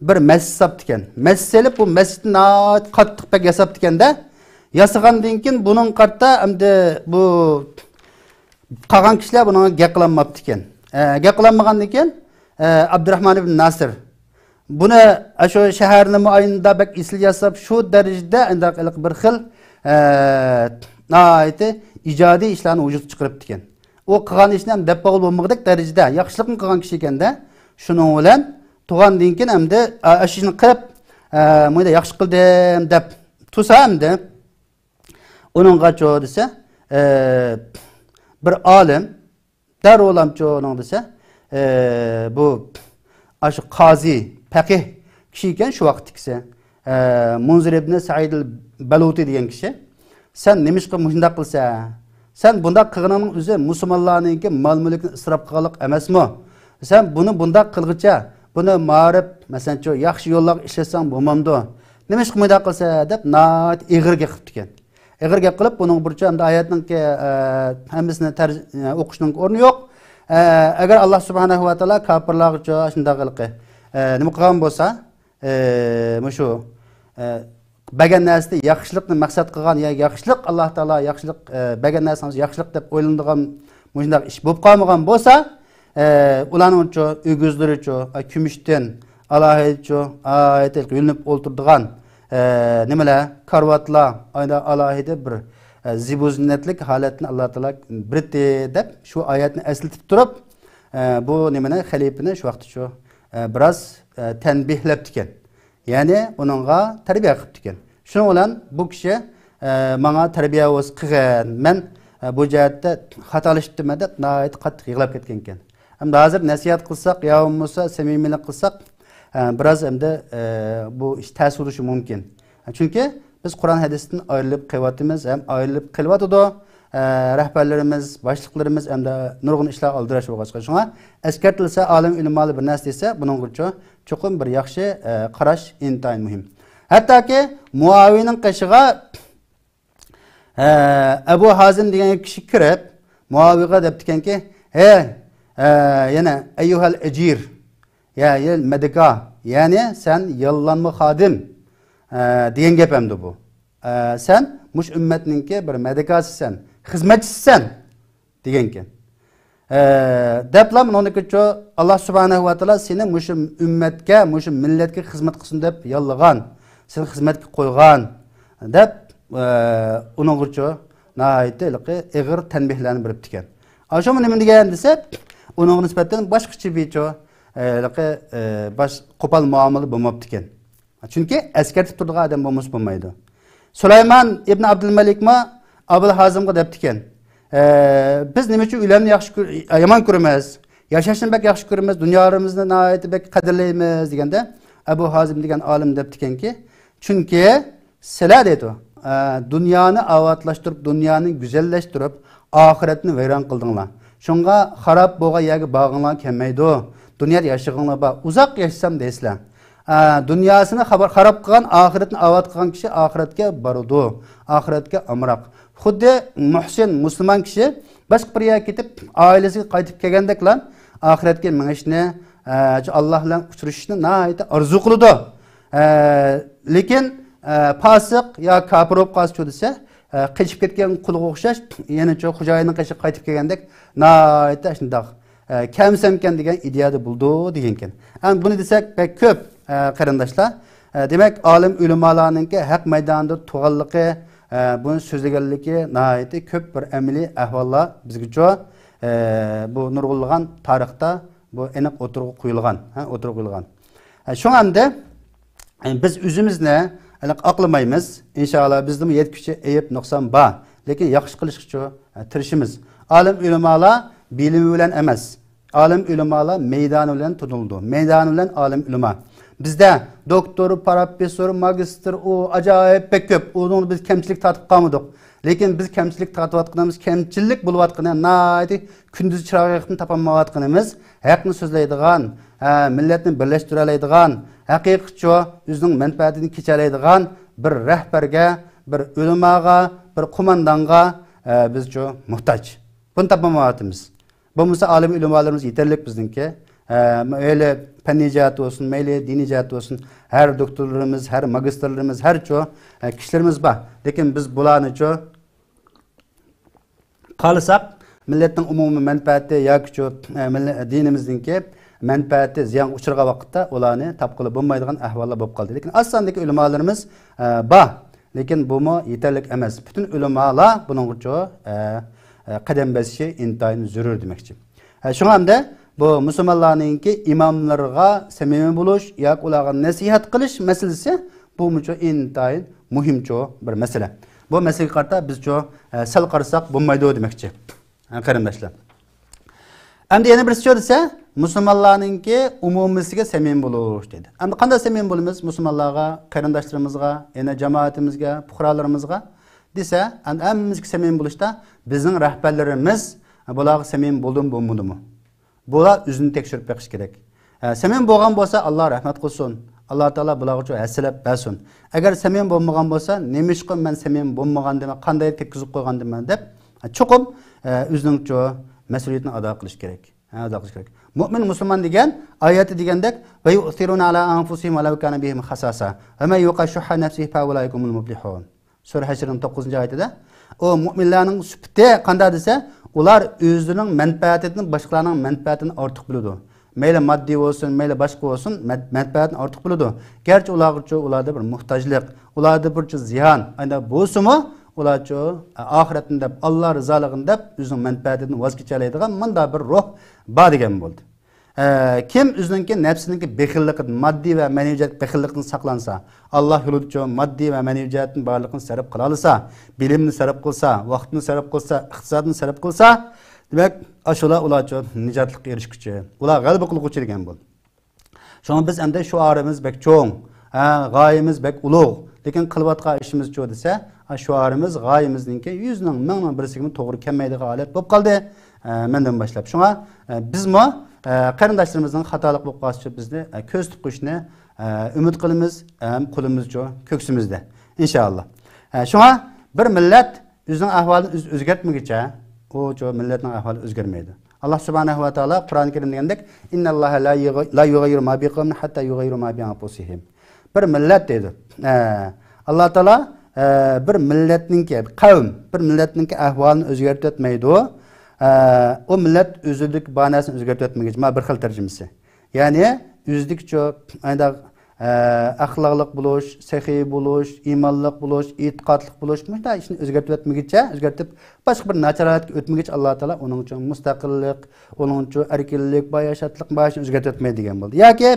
بىر مەسچىت ساپتىكەن. مەسچىت سېلىپ، بۇ مەسچىتنى ناھايىتى قاتتىق بەك ياساپتىكەن-دە. ياسىغاندىن كېيىن بۇنىڭ قارىتا ئەمدى بۇ قالغان كىشىلەر بۇنىڭغا گەپ قىلالماپتىكەن. ئە، گەپ قىلالمىغاندىن كېيىن، ئە، ئابدۇراخمان ئىبن ناسىر بۇنى، ئە، شۇ شەھەرنى مۇئايىندا بەك ئېسىل ياساپ، شۇ دەرىجىدە ئەنداق بىر خىل، ئە، ناھايىتى ئىجادىي ئىشلارنى ۋۇجۇدقا چىقىرىپتىكەن. ئۇ قىلغان ئىشنى ھەم دەپ بولغىلى بولمىغۇدەك دەرىجىدە ياخشىلىقنى قىلغان كىشى ئىكەن-دە. شۇنىڭ بىلەن تۇغاندىن كېيىن ئەمدى، ئە، ئاشۇ ئىشنى قىلىپ، ئە، مۇنداق ياخشى قىلدىم دەپ تۇرسا ئەمدى، ئۇنىڭغا چۇ دېسە، ئە، بىر ئالىم، دەررۇلامچۇ ئۇنىڭ دېسە، ئە، بۇ ئاشۇ قازى، پەقىھ كىشى ئىكەن شۇ ۋاقىتتىكىسى. ئە، مۇنزىر ئىبنى سەئىدىل بەلۇتى دېگەن كىشى. سەن نېمىشقا مۇشۇنداق قىلسەن؟ سەن بۇنداق قىلغىنىڭنىڭ ئۆزى مۇسۇلمانلارنىڭكى مال-مۈلكىنى ئىسراپ قىلغانلىق ئەمەسمۇ؟ سەن بۇنى بۇنداق قىلغىچە، بۇنى مائارىپ، مەسىلەنچۇ، ياخشى يوللارغا ئىشلەتسەڭ بولمامدۇ؟ نېمىشقا مۇنداق قىلسا؟ دەپ ناھايىتى ئېغىر گەپ قىلىپتىكەن. ئېغىر گەپ قىلىپ، بۇنىڭ بۇرچى ئەمدى ئايەتنىڭكى، ئە، ھەممىسىنى تەرج-، ئە، ئوقۇشنىڭ ئورنى يوق. ئە، ئەگەر ئاللا سۇبھانەھۇ ۋە تائالا كاپىرلارغىچۇ شۇنداق ھېلىقى، ئە، نېمە قىلغان بولسا، ئە، مۇشۇ، ئە، بەرگەن نەرسىدە ياخشىلىقنى مەقسەت قىلغان يا ياخشىلىق، ئاللا تائالا ياخشىلىق، ئە، بەرگەن نەرسىڭىز ياخشىلىق دەپ ئويلىنىدىغان مۇشۇنداق ئىش بولۇپ قالمىغان بولسا، ئە، ئۇلارنىڭچۇ ئۆگزىلىرىچۇ، ئە، كۈمۈشتىن، ئالاھىدىچۇ، ئالاھىدە يۆلىنىپ ئولتۇرىدىغان، ئە، نېمىلەر، كارىۋاتلار، ئايدا ئالاھىدە بىر، ئە، زىبۇ زىننەتلىك ھالەتنى ئاللا تائالا بېرىدۇ دەپ، شۇ ئايەتنى ئەسلىتىپ تۇرۇپ، ئە، بۇ نېمىنى، خەلىپىنى شۇ ۋاقىتتا شۇ، ئە، بىراز، ئە، تەنبىھلەپتىكەن. يەنى ئۇنىڭغا تەربىيە قىپتىكەن. شۇنىڭ بىلەن بۇ كىشى، ئە، ماڭا تەربىيە بولسا قىلغىن، مەن، ئە، بۇ جەھەتتە خاتالىشىپتىمەن دەپ ناھايىتى قاتتىق يىغلاپ كەتكەنىكەن. ئەمدى ھازىر نەسىھەت قىلساق يا بولمىسا سەمىمىيلىك قىلساق، ئە، بىراز ئەمدى، ئە، بۇ ئىش تەس بولۇشى مۇمكىن. چۈنكى بىز قۇرئان ھەدىستىن ئايرىلىپ قېلىۋاتىمىز ھەم ئايرىلىپ قېلىۋاتىدۇ. ئە، رەھبەرلىرىمىز، باشلىقلىرىمىز ئەمدى نۇرغۇن ئىشلار ئالدىراش بولغاچقا. شۇڭا ئەسكەرتىلسە، ئالىم ئۆلىمالار بىر نەرسە دېسە، بۇنىڭغىچۇ چوقۇم بىر ياخشى، ئە، قاراش ئىنتايىن مۇھىم. ھەتتاكى مۇئاۋىينىڭ قېشىغا، ئە، ئەبۇ ھازىم دېگەن كىشى كىرىپ، مۇئاۋىيغا دەپتىكەنكى، ھەي، ئە، يەنە، ئەييۇھەل ئەجىر، يا، يا مەدىكا، يەنى سەن ياللانما خادىم، ئە، دېگەن گەپ ئەمدى بۇ. ئە، سەن مۇشۇ ئۈممەتنىڭكى بىر مەدىكاسىسەن، خىزمەتچىسىسەن. دېگەنكەن. ئە، دەپلا مۇنىڭدىكىچۇ، ئاللا سۇبھانەھۇ ۋە تائالا سېنى مۇشۇ ئۈممەتكە، مۇشۇ مىللەتكە خىزمەت قىلسۇن دەپ ياللىغان، سېنى خىزمەتكە قويغان، دەپ، ئە، ئۇنىڭغىچۇ ناھايىتى ھېلىقى ئېغىر تەنبىھلەرنى بېرىپتىكەن. ئاشۇمۇ نېمە دېگەن دېسە، ئۇنىڭغا نىسبەتەن باشقىچە بىرچۇ، ئە، ھېلىقى، ئە، باش-، قوپال مۇئامىلە بولماپتىكەن. چۈنكى ئەسكەرتىپ تۇرىدىغان ئادەم بولمىسا بولمايدۇ. سۇلايمان ئىبن ئابدۇلمەلىكمۇ ئابۇل ھازىمغا دەپتىكەن، ئە، بىز نېمە ئۈچۈن ئۆلەمنى ياخشى كۆر-، يامان كۆرىمىز؟ ياشاشنى بەك ياخشى كۆرىمىز، دۇنيالىرىمىزنى ناھايىتى بەك قەدىرلەيمىز دېگەندە، ئەبۇ ھازىم دېگەن ئالىم دەپتىكەنكى، چۈنكى سىلەر دەيدۇ، ئە، دۇنيانى ئاۋاتلاشتۇرۇپ، دۇنيانى گۈزەللەشتۈرۈپ، ئاخىرەتنى ۋەيران قىلدىڭلار. شۇڭا خاراب بولغان يەرگە بارغۇڭلار كەلمەيدۇ. دۇنيادا ياشىغىڭلار بار. ئۇزاق ياشىسام دەيسىلەر. ئە، دۇنياسىنى خابار-، خاراب قىلغان، ئاخىرەتنى ئاۋات قىلغان كىشى ئاخىرەتكە بارىدۇ. ئاخىرەتكە ئامراق. خۇددى مۇھسىن، مۇسۇلمان كىشى باشقا بىر يەرگە كېتىپ، ئائىلىسىگە قايتىپ كەلگەندەكلا ئاخىرەتكە مېڭىشنى، ئە، ئاللا بىلەن ئۇچرىشىشنى ناھايىتى ئارزۇ قىلىدۇ. ئە، لېكىن، ئە، پاسىق يا كاپىر بولۇپ قالسىچۇ دېسە، ئە، قېچىپ كەتكەن قۇلغا ئوخشاش، يەنىچۇ خوجايىننىڭ قېشىغا قايتىپ كەلگەندەك ناھايىتى شۇنداق، ئە، كەلمىسەمكەن دېگەن ئىدىيەدە بولىدۇ دېگەنكەن. ئەمدى بۇنى دېسەك بەك كۆپ، ئە، قېرىنداشلار. ئە، دېمەك، ئالىم ئۆلىمالارنىڭكى ھەق مەيدانىدا تۇرغانلىقى، ئە، بۇنى سۆزلىگەنلىكى ناھايىتى كۆپ بىر ئەمەلىي ئەھۋاللار بىزگىچۇ، ئە، بۇ نۇرغۇنلىغان تارىختا بۇ ئېنىق ئوتتۇرىغا قويۇلغان، ھە، ئوتتۇرىغا قويۇلغان. ئە، شۇڭا ئەمدى، ئە، بىز ئۆزىمىزنى ئاقلىمايمىز. ئىنشائاللا، بىزدىمۇ يەتكۈچە ئەيىب، نۇقسان بار. لېكىن ياخشى قىلىشقىچۇ، ئە، تىرىشىمىز. ئالىم ئۆلىمالار بىلىمى بىلەن ئەمەس، ئالىم ئۆلىمالار مەيدانى بىلەن تونۇلىدۇ. مەيدانى بىلەن ئالىم ئۆلىما. بىزدە دوكتور، پروفېسسور، ماگىستىر، ئۇ ئاجايىپ بەك كۆپ. ئۇنىڭدا بىز كەمچىلىك تارتىپ قالمىدۇق. لېكىن بىز كەمچىلىك تارتىۋاتقىنىمىز، كەمچىلىك بولۇۋاتقىنى ناھايىتى كۈندۈز چىراغ يېقىپمۇ تاپالمايۋاتقىنىمىز، ھەقنى سۆزلەيدىغان، ھە، مىللەتنى بىرلەشتۈرەلەيدىغان، ھەقىقىيچۇ ئۆزىنىڭ مەنپەئەتىنى كېچەلەيدىغان بىر رەھبەرگە، بىر ئۆلىماغا، بىر قوماندانغا، ھە، بىزچۇ موھتاج. بۇنى تاپالمايۋاتىمىز. بولمىسا ئالىم ئۆلىمالىرىمىز يېتەرلىك بىزنىڭكى. ھە، مەيلى پەننىي جەھەتتە بولسۇن، مەيلى دىنىي جەھەتتە بولسۇن، ھەر دوكتورلىرىمىز، ھەر ماگىستىرلىرىمىز، ھەرچۇ، ھە، كىشىلىرىمىز بار. لېكىن بىز بۇلارنىچۇ قارىساق، مىللەتنىڭ ئومۇمىي مەنپەئەتى ياكى شۇ، ئە، مىللە-، دىنىمىزنىڭكى مەنپەئەتى زىيانغا ئۇچرىغان ۋاقىتتا ئۇلارنى تاپقىلى بولمايدىغان ئەھۋاللار بولۇپ قالدى. لېكىن ئاز ساندىكى ئۆلىمالىرىمىز، ئە، بار. لېكىن بۇمۇ يېتەرلىك ئەمەس. پۈتۈن ئۆلىمالار بۇنىڭغىچۇ، ئە، ئە، قەدەم بېسىشى ئىنتايىن زۆرۈر دېمەكچى. ئە، شۇڭا ئەمدى بۇ مۇسۇلمانلارنىڭكى ئىماملىرىغا سەمىمىي بولۇش ياكى ئۇلارغا نەسىھەت قىلىش مەسىلىسى بۇمۇچۇ ئىنتايىن مۇھىمچۇ بىر مەسىلە. بۇ مەسىلىگە قارىتا بىزچۇ، ئە، سەل قارىساق بولمايدۇ دېمەكچى. ھە، قېرىنداشلار. ئەمدى يەنە بىرسىچۇ دېسە، مۇسۇلمانلارنىڭكى ئومۇمىيسىگە سەمىمىي بولۇش دېدى. ئەمدى قانداق سەمىمىي بولىمىز؟ مۇسۇلمانلارغا، قېرىنداشلىرىمىزغا، يەنە جامائىتىمىزگە، پۇقرالىرىمىزغا دېسە، ئەمدى ھەممىمىزگە سەمىمىي بولۇشتا بىزنىڭ رەھبەرلىرىمىز بۇلارغا سەمىمىي بولدىمۇ، بولمىدىمۇ؟ بۇلار ئۆزىنى تەكشۈرۈپ بېقىشى كېرەك. ھە، سەمىمىي بولغان بولسا، ئاللا رەھمەت قىلسۇن. ئاللا تائالا بۇلارغىچۇ ھەسسىلەپ بەرسۇن. ئەگەر سەمىمىي بولمىغان بولسا، نېمىشقا مەن سەمىمىي بولمىغاندىمەن، قانداق كەتكۈزۈپ قويغاندىمەن دەپ، چوقۇم، ئە، ئۆزىنىڭچۇ مەسئۇلىيىتىنى ئادا قىلىش كېرەك. ھە، ئادا قىلىش كېرەك. مۇئمىن مۇسۇلمان دېگەن، ئايەتتە دېگەندەك، «وَيُؤْثِرُونَ عَلَى أَنْفُسِهِمْ وَلَوْ كَانَ بِهِمْ خَصَاصَةٌ وَمَنْ يُوقَ شُحَّ نَفْسِهِ فَأُولَٰئِكَ هُمُ الْمُفْلِحُونَ.» سۈرە ھەشرنىڭ توققۇزىنچى ئايىتىدە، ئۇ مۇئمىنلارنىڭ سۈپىتى قانداق دېسە، ئۇلار ئۆزىنىڭ مەنپەئەتىدىن باشقىلارنىڭ مەنپەئەتىنى ئارتۇق بىلىدۇ. مەيلى ماددىي بولسۇن، مەيلى باشقا بولسۇن، مەن-، مەنپەئەتىنى ئارتۇق بىلىدۇ. گەرچە ئۇلارغىچۇ، ئۇلاردا بىر موھتاجلىق، ئۇلاردا بىرچە زىيان، ئانداق بولسىمۇ، ئۇلارچۇ، ئاخىرەتنى دەپ، ئاللا رىزالىقىنى دەپ، ئۆزىنىڭ مەنپەئەتىدىن ۋاز كېچەلەيدىغان مۇنداق بىر روھ بار دېگەن بولدى. ئە، كىم ئۆزىنىڭكى نەپسىنىڭكى بېخىللىقىدىن، ماددىي ۋە مەنىۋى جەھەت بېخىللىقىدىن ساقلانسا، ئاللا يولىدىچۇ ماددىي ۋە مەنىۋى جەھەتتىن بارلىقىنى سەرپ قىلالىسا، بىلىمنى سەرپ قىلسا، ۋاقتىنى سەرپ قىلسا، ئىقتىسادنى سەرپ قىلسا، دېمەك، ئاشۇلار ئۇلارچۇ نىجاتلىققا ئېرىشكۈچى، ئۇلار غەلىبە قىلغۇچى دېگەن بولدى. شۇڭا بىز ئەمدى شوئارىمىز بەك چوڭ، ھە، غايىمىز بەك ئۇلۇغ، لېكىن قىلىۋاتقان ئىشىمىزچۇ دېسە، ھە، شوئارىمىز، غايىمىزنىڭكى يۈزنىڭ، مىڭنىڭ بىرسىگىمۇ توغرا كەلمەيدىغان ھالەت بولۇپ قالدى. ھە، مەندىن باشلاپ. شۇڭا، ھە، بىزمۇ، ھە، قېرىنداشلىرىمىزنىڭ خاتالىق بولۇپ قالسىچۇ بىزنى، ھە، كۆزىتىپ قويۇشنى، ھە، ئۈمىد قىلىمىز، ھەم قولىمىزچۇ كۆكسىمىزدە. ئىنشائاللا. ھە، شۇڭا بىر مىللەت ئۆزىنىڭ ئەھۋالىنى ئۆز-، ئۆزگەرتمىگىچە، ئۇچۇ مىللەتنىڭ ئەھۋالى ئۆزگەرمەيدۇ. ئاللا سۇبھانەھۇ ۋە تائالا قۇرئان كەرىمدە دېگەندەك، «إِنَّ اللَّهَ لَا يُغَيِّرُ مَا بِقَوْمٍ حَتَّى يُغَيِّرُوا مَا بِأَنْفُسِهِمْ.» بىر مىللەت دەيدۇ. ئە، ئاللا تائالا، ئە، بىر مىللەتنىڭكى، قەۋم، بىر مىللەتنىڭكى ئەھۋالىنى ئۆزگەرتىۋەتمەيدۇ. ئە، ئۇ مىللەت ئۆزىدىكى بار نەرسىنى ئۆزگەرتىۋەتمىگىچە، مانا بىر خىل تەرجىمىسى. يەنى ئۆزىدىكىچۇ ئانداق، ئە، ئەخلاقلىق بولۇش، سېخىي بولۇش، ئىمانلىق بولۇش، ئېتىقادلىق بولۇش، مۇشۇنداق ئىشنى ئۆزگەرتىۋەتمىگىچە، ئۆزگەرتىپ، باشقا بىر ناچار ھالەتكە ئۆتمىگىچە، ئاللا تائالا ئۇنىڭ ئۈچۈن مۇستەقىللىق، ئۇنىڭ ئۈچۈن ئەركىنلىك، باياشاتلىق، باشقىنى ئۆزگەرتىۋەتمەيدۇ دېگەن بولدى. ياكى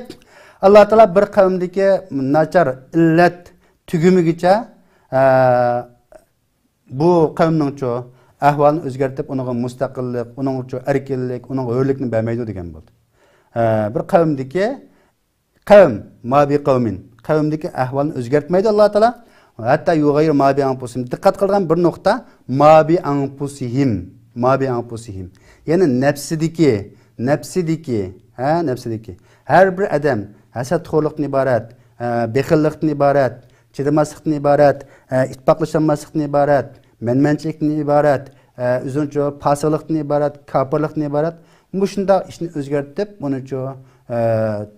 ئاللا تائالا بىر قەۋمدىكى ناچار ئىللەت تۈگىمىگىچە، ئە، بۇ قەۋمنىڭچۇ ئەھۋالىنى ئۆزگەرتىپ، ئۇنىڭغا مۇستەقىللىق، ئۇنىڭغىچۇ ئەركىنلىك، ئۇنىڭغا ھۆرلۈكنى بەرمەيدۇ دېگەن بولدى. ئە، بىر قەۋمدىكى قەۋم، ما بى قەۋمىن، قەۋمدىكى ئەھۋالنى ئۆزگەرتمەيدۇ ئاللا تائالا. ھەتتا يۇغەييىرۇ ما بىئەنفۇسىھىم. دىققەت قىلىدىغان بىر نۇقتا، ما بىئەنفۇسىھىم. ما بىئەنفۇسىھىم. يەنى نەپسىدىكى، نەپسىدىكى، ھە، نەپسىدىكى. ھەر بىر ئادەم ھەسەتخورلۇقتىن ئىبارەت، ئە، بېخىللىقتىن ئىبارەت، چىدىماسلىقتىن ئىبارەت، ئە، ئىتتىپاقلىشالماسلىقتىن ئىبارەت، مەنمەنچىلىكتىن ئىبارەت، ئە، ئۆزىنىچۇ پاسىقلىقتىن ئىبارەت، كاپىرلىقتىن ئىبارەت، مۇشۇنداق ئىشنى ئۆزگەرتىپ، ئۇنىچۇ، ئە،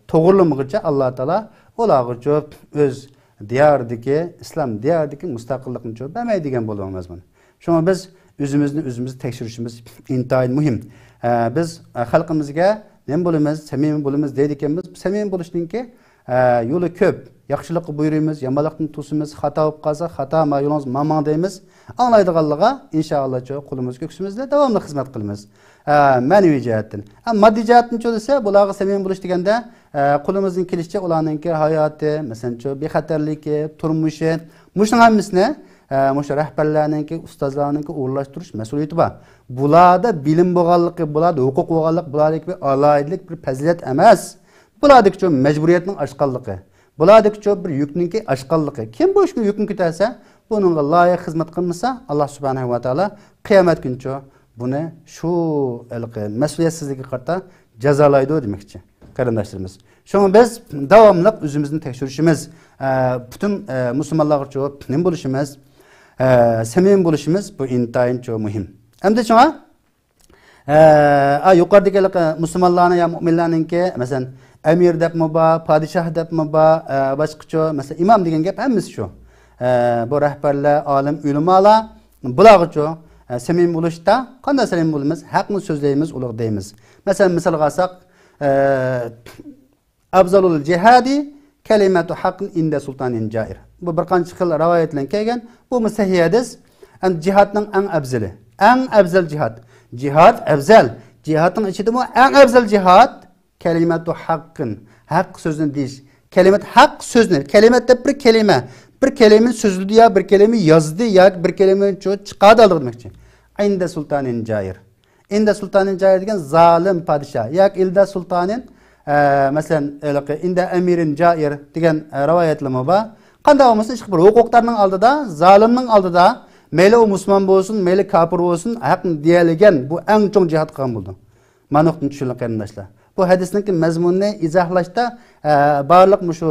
توغرىلىمىغۇچە ئاللا تائالا ئۇلارغىچۇ ئۆز دىيارىدىكى، ئىسلام دىيارىدىكى مۇستەقىللىقنىچۇ بەرمەي دېگەن بولىدۇ مەزمۇن. شۇڭا بىز ئۆزىمىزنى ئۆزىمىز تەكشۈرۈشىمىز ئىنتايىن مۇھىم. ئە، بىز، ئە، خەلقىمىزگە نېمە بولىمىز، سەمىمىي بولىمىز دەيدىكەنمىز. سەمىمىي بولۇشنىڭكى، ئە، يولى كۆپ. ياخشىلىققا بۇيرۇيمىز، يامانلىقتىن توسىمىز، خاتا بولۇپ قالسا، خاتا، ما يولىڭىز ماڭماڭ دەيمىز. ئاڭلايدىغانلىرىغا، ئىنشائاللاچۇ، قولىمىز كۆكسىمىزدە داۋاملىق خىزمەت قىلىمىز. ئە، مەنىۋى جەھەتتىن. ئە، ماددىي جەھەتتىنچۇ دېسە، بۇلارغا سەمىمىي بولۇش دېگەندە، ئە، قولىمىزدىن كېلىشىچە ئۇلارنىڭكى ھاياتى، مەسىلەنچۇ، بىخەتەرلىكى، تۇرمۇشى، مۇشۇنىڭ ھەممىسىنى، ئە، مۇشۇ رەھبەرلەرنىڭكى، ئۇستازلارنىڭكى ئورۇنلاشتۇرۇش مەسئۇلىيىتى بار. بۇلاردا بىلىم بولغانلىقى، بۇلاردا ھوقۇق بولغانلىق، بۇلاردىكى بىر ئالاھىدىلىك، بىر پەزىلەت ئەمەس. بۇلاردىكىچۇ مەجبۇرىيەتنىڭ ئاشقانلىقى، بۇلاردىكىچۇ بىر يۈكنىڭكى ئاشقانلىقى. كىم بۇ ئىشقا يۈكنى كۆتەرسە، بۇنىڭغا لايىق خىزمەت قىلمىسا، ئاللا سۇبھانەھۇ ۋە تائالا قىيامەت كۈنىچۇ بۇنى شۇ ھېلىقى مەسئۇلىيەتسىزلىكىگە قارىتا جازالايدۇ دېمەكچى، قېرىنداشلىرىمىز. شۇڭا بىز داۋاملىق ئۆزىمىزنى تەكشۈرۈشىمىز، ئە، پۈتۈن، ئە، مۇسۇلمانلارغىچۇ نېمە بولۇشىمىز، ئە، سەمىمىي بولۇشىمىز، بۇ ئىنتايىنچۇ مۇھىم. ئەمدى شۇڭا ئە، ئا، يۇقىرىدىكى ھېلىقى مۇسۇلمانلارنىڭ يا مۇئمىنلارنىڭكى، مەسىلەن، ئەمىر دەپمۇ بار، پادىشاھ دەپمۇ بار، ئە، باشقىچۇ، مەسىلەن، ئىمام دېگەن گەپ ھەممىسى شۇ. ئە، بۇ رەھبەرلەر، ئالىم، ئۆلىمالار، بۇلارغىچۇ، ئە، سەمىمىي بولۇشتا قانداق سەمىمىي بولىمىز؟ ھەقنى سۆزلەيمىز، ئۇلۇغ دەيمىز. مەسىلەن، مىسالغا ئالساق، ئە، ئەفزەلۇل جىھادى كەلىمەتۇ ھەققىن ئىندە سۇلتانىن جائىر. بۇ بىر قانچە خىل رىۋايەتلەرگە كەلگەن. بۇمۇ سەھىھ ھەدىس. ئەمدى جىھادنىڭ ئەڭ ئەۋزىلى. ئەڭ ئەۋزەل جىھاد. جىھاد ئەۋزەل. جىھادنىڭ ئىچىدىمۇ ئەڭ ئەۋزەل جىھاد كەلىمەتۇ ھەققىن. ھەق سۆزنى دېيىش. كەلىمەت ھەق سۆزنى. كەلىمەت دەپ بىر كەلىمە. بىر كەلىمىنى سۆزلىدى يا بىر كەلىمە يازدى ياكى بىر كەلىمىنى چىقاردى دېمەكچى. ئىندە سۇلتانىن جائىر. ئىندە سۇلتانىن جائىر دېگەن زالىم پادىشاھ ياكى ئىلدە سۇلتانىن، ئە، مەسىلەن، ھېلىقى ئىندە ئەمىرىن جائىر دېگەن، ئە، رىۋايەتلىرىمۇ بار. قانداق بولمىسۇن، ئىشقىلىپ بىر ھوقۇقدارنىڭ ئالدىدا، زالىمنىڭ ئالدىدا، مەيلى ئۇ مۇسۇلمان بولسۇن، مەيلى كاپىر بولسۇن، ھەقنى دېيەلىگەن بۇ ئەڭ چوڭ جىھاد قىلغان بولىدۇ. مانا نۇقتىنى چۈشىنىڭ قېرىنداشلار. بۇ ھەدىسنىڭكى مەزمۇنىنى ئىزاھلاشتا، ئە، بارلىق مۇشۇ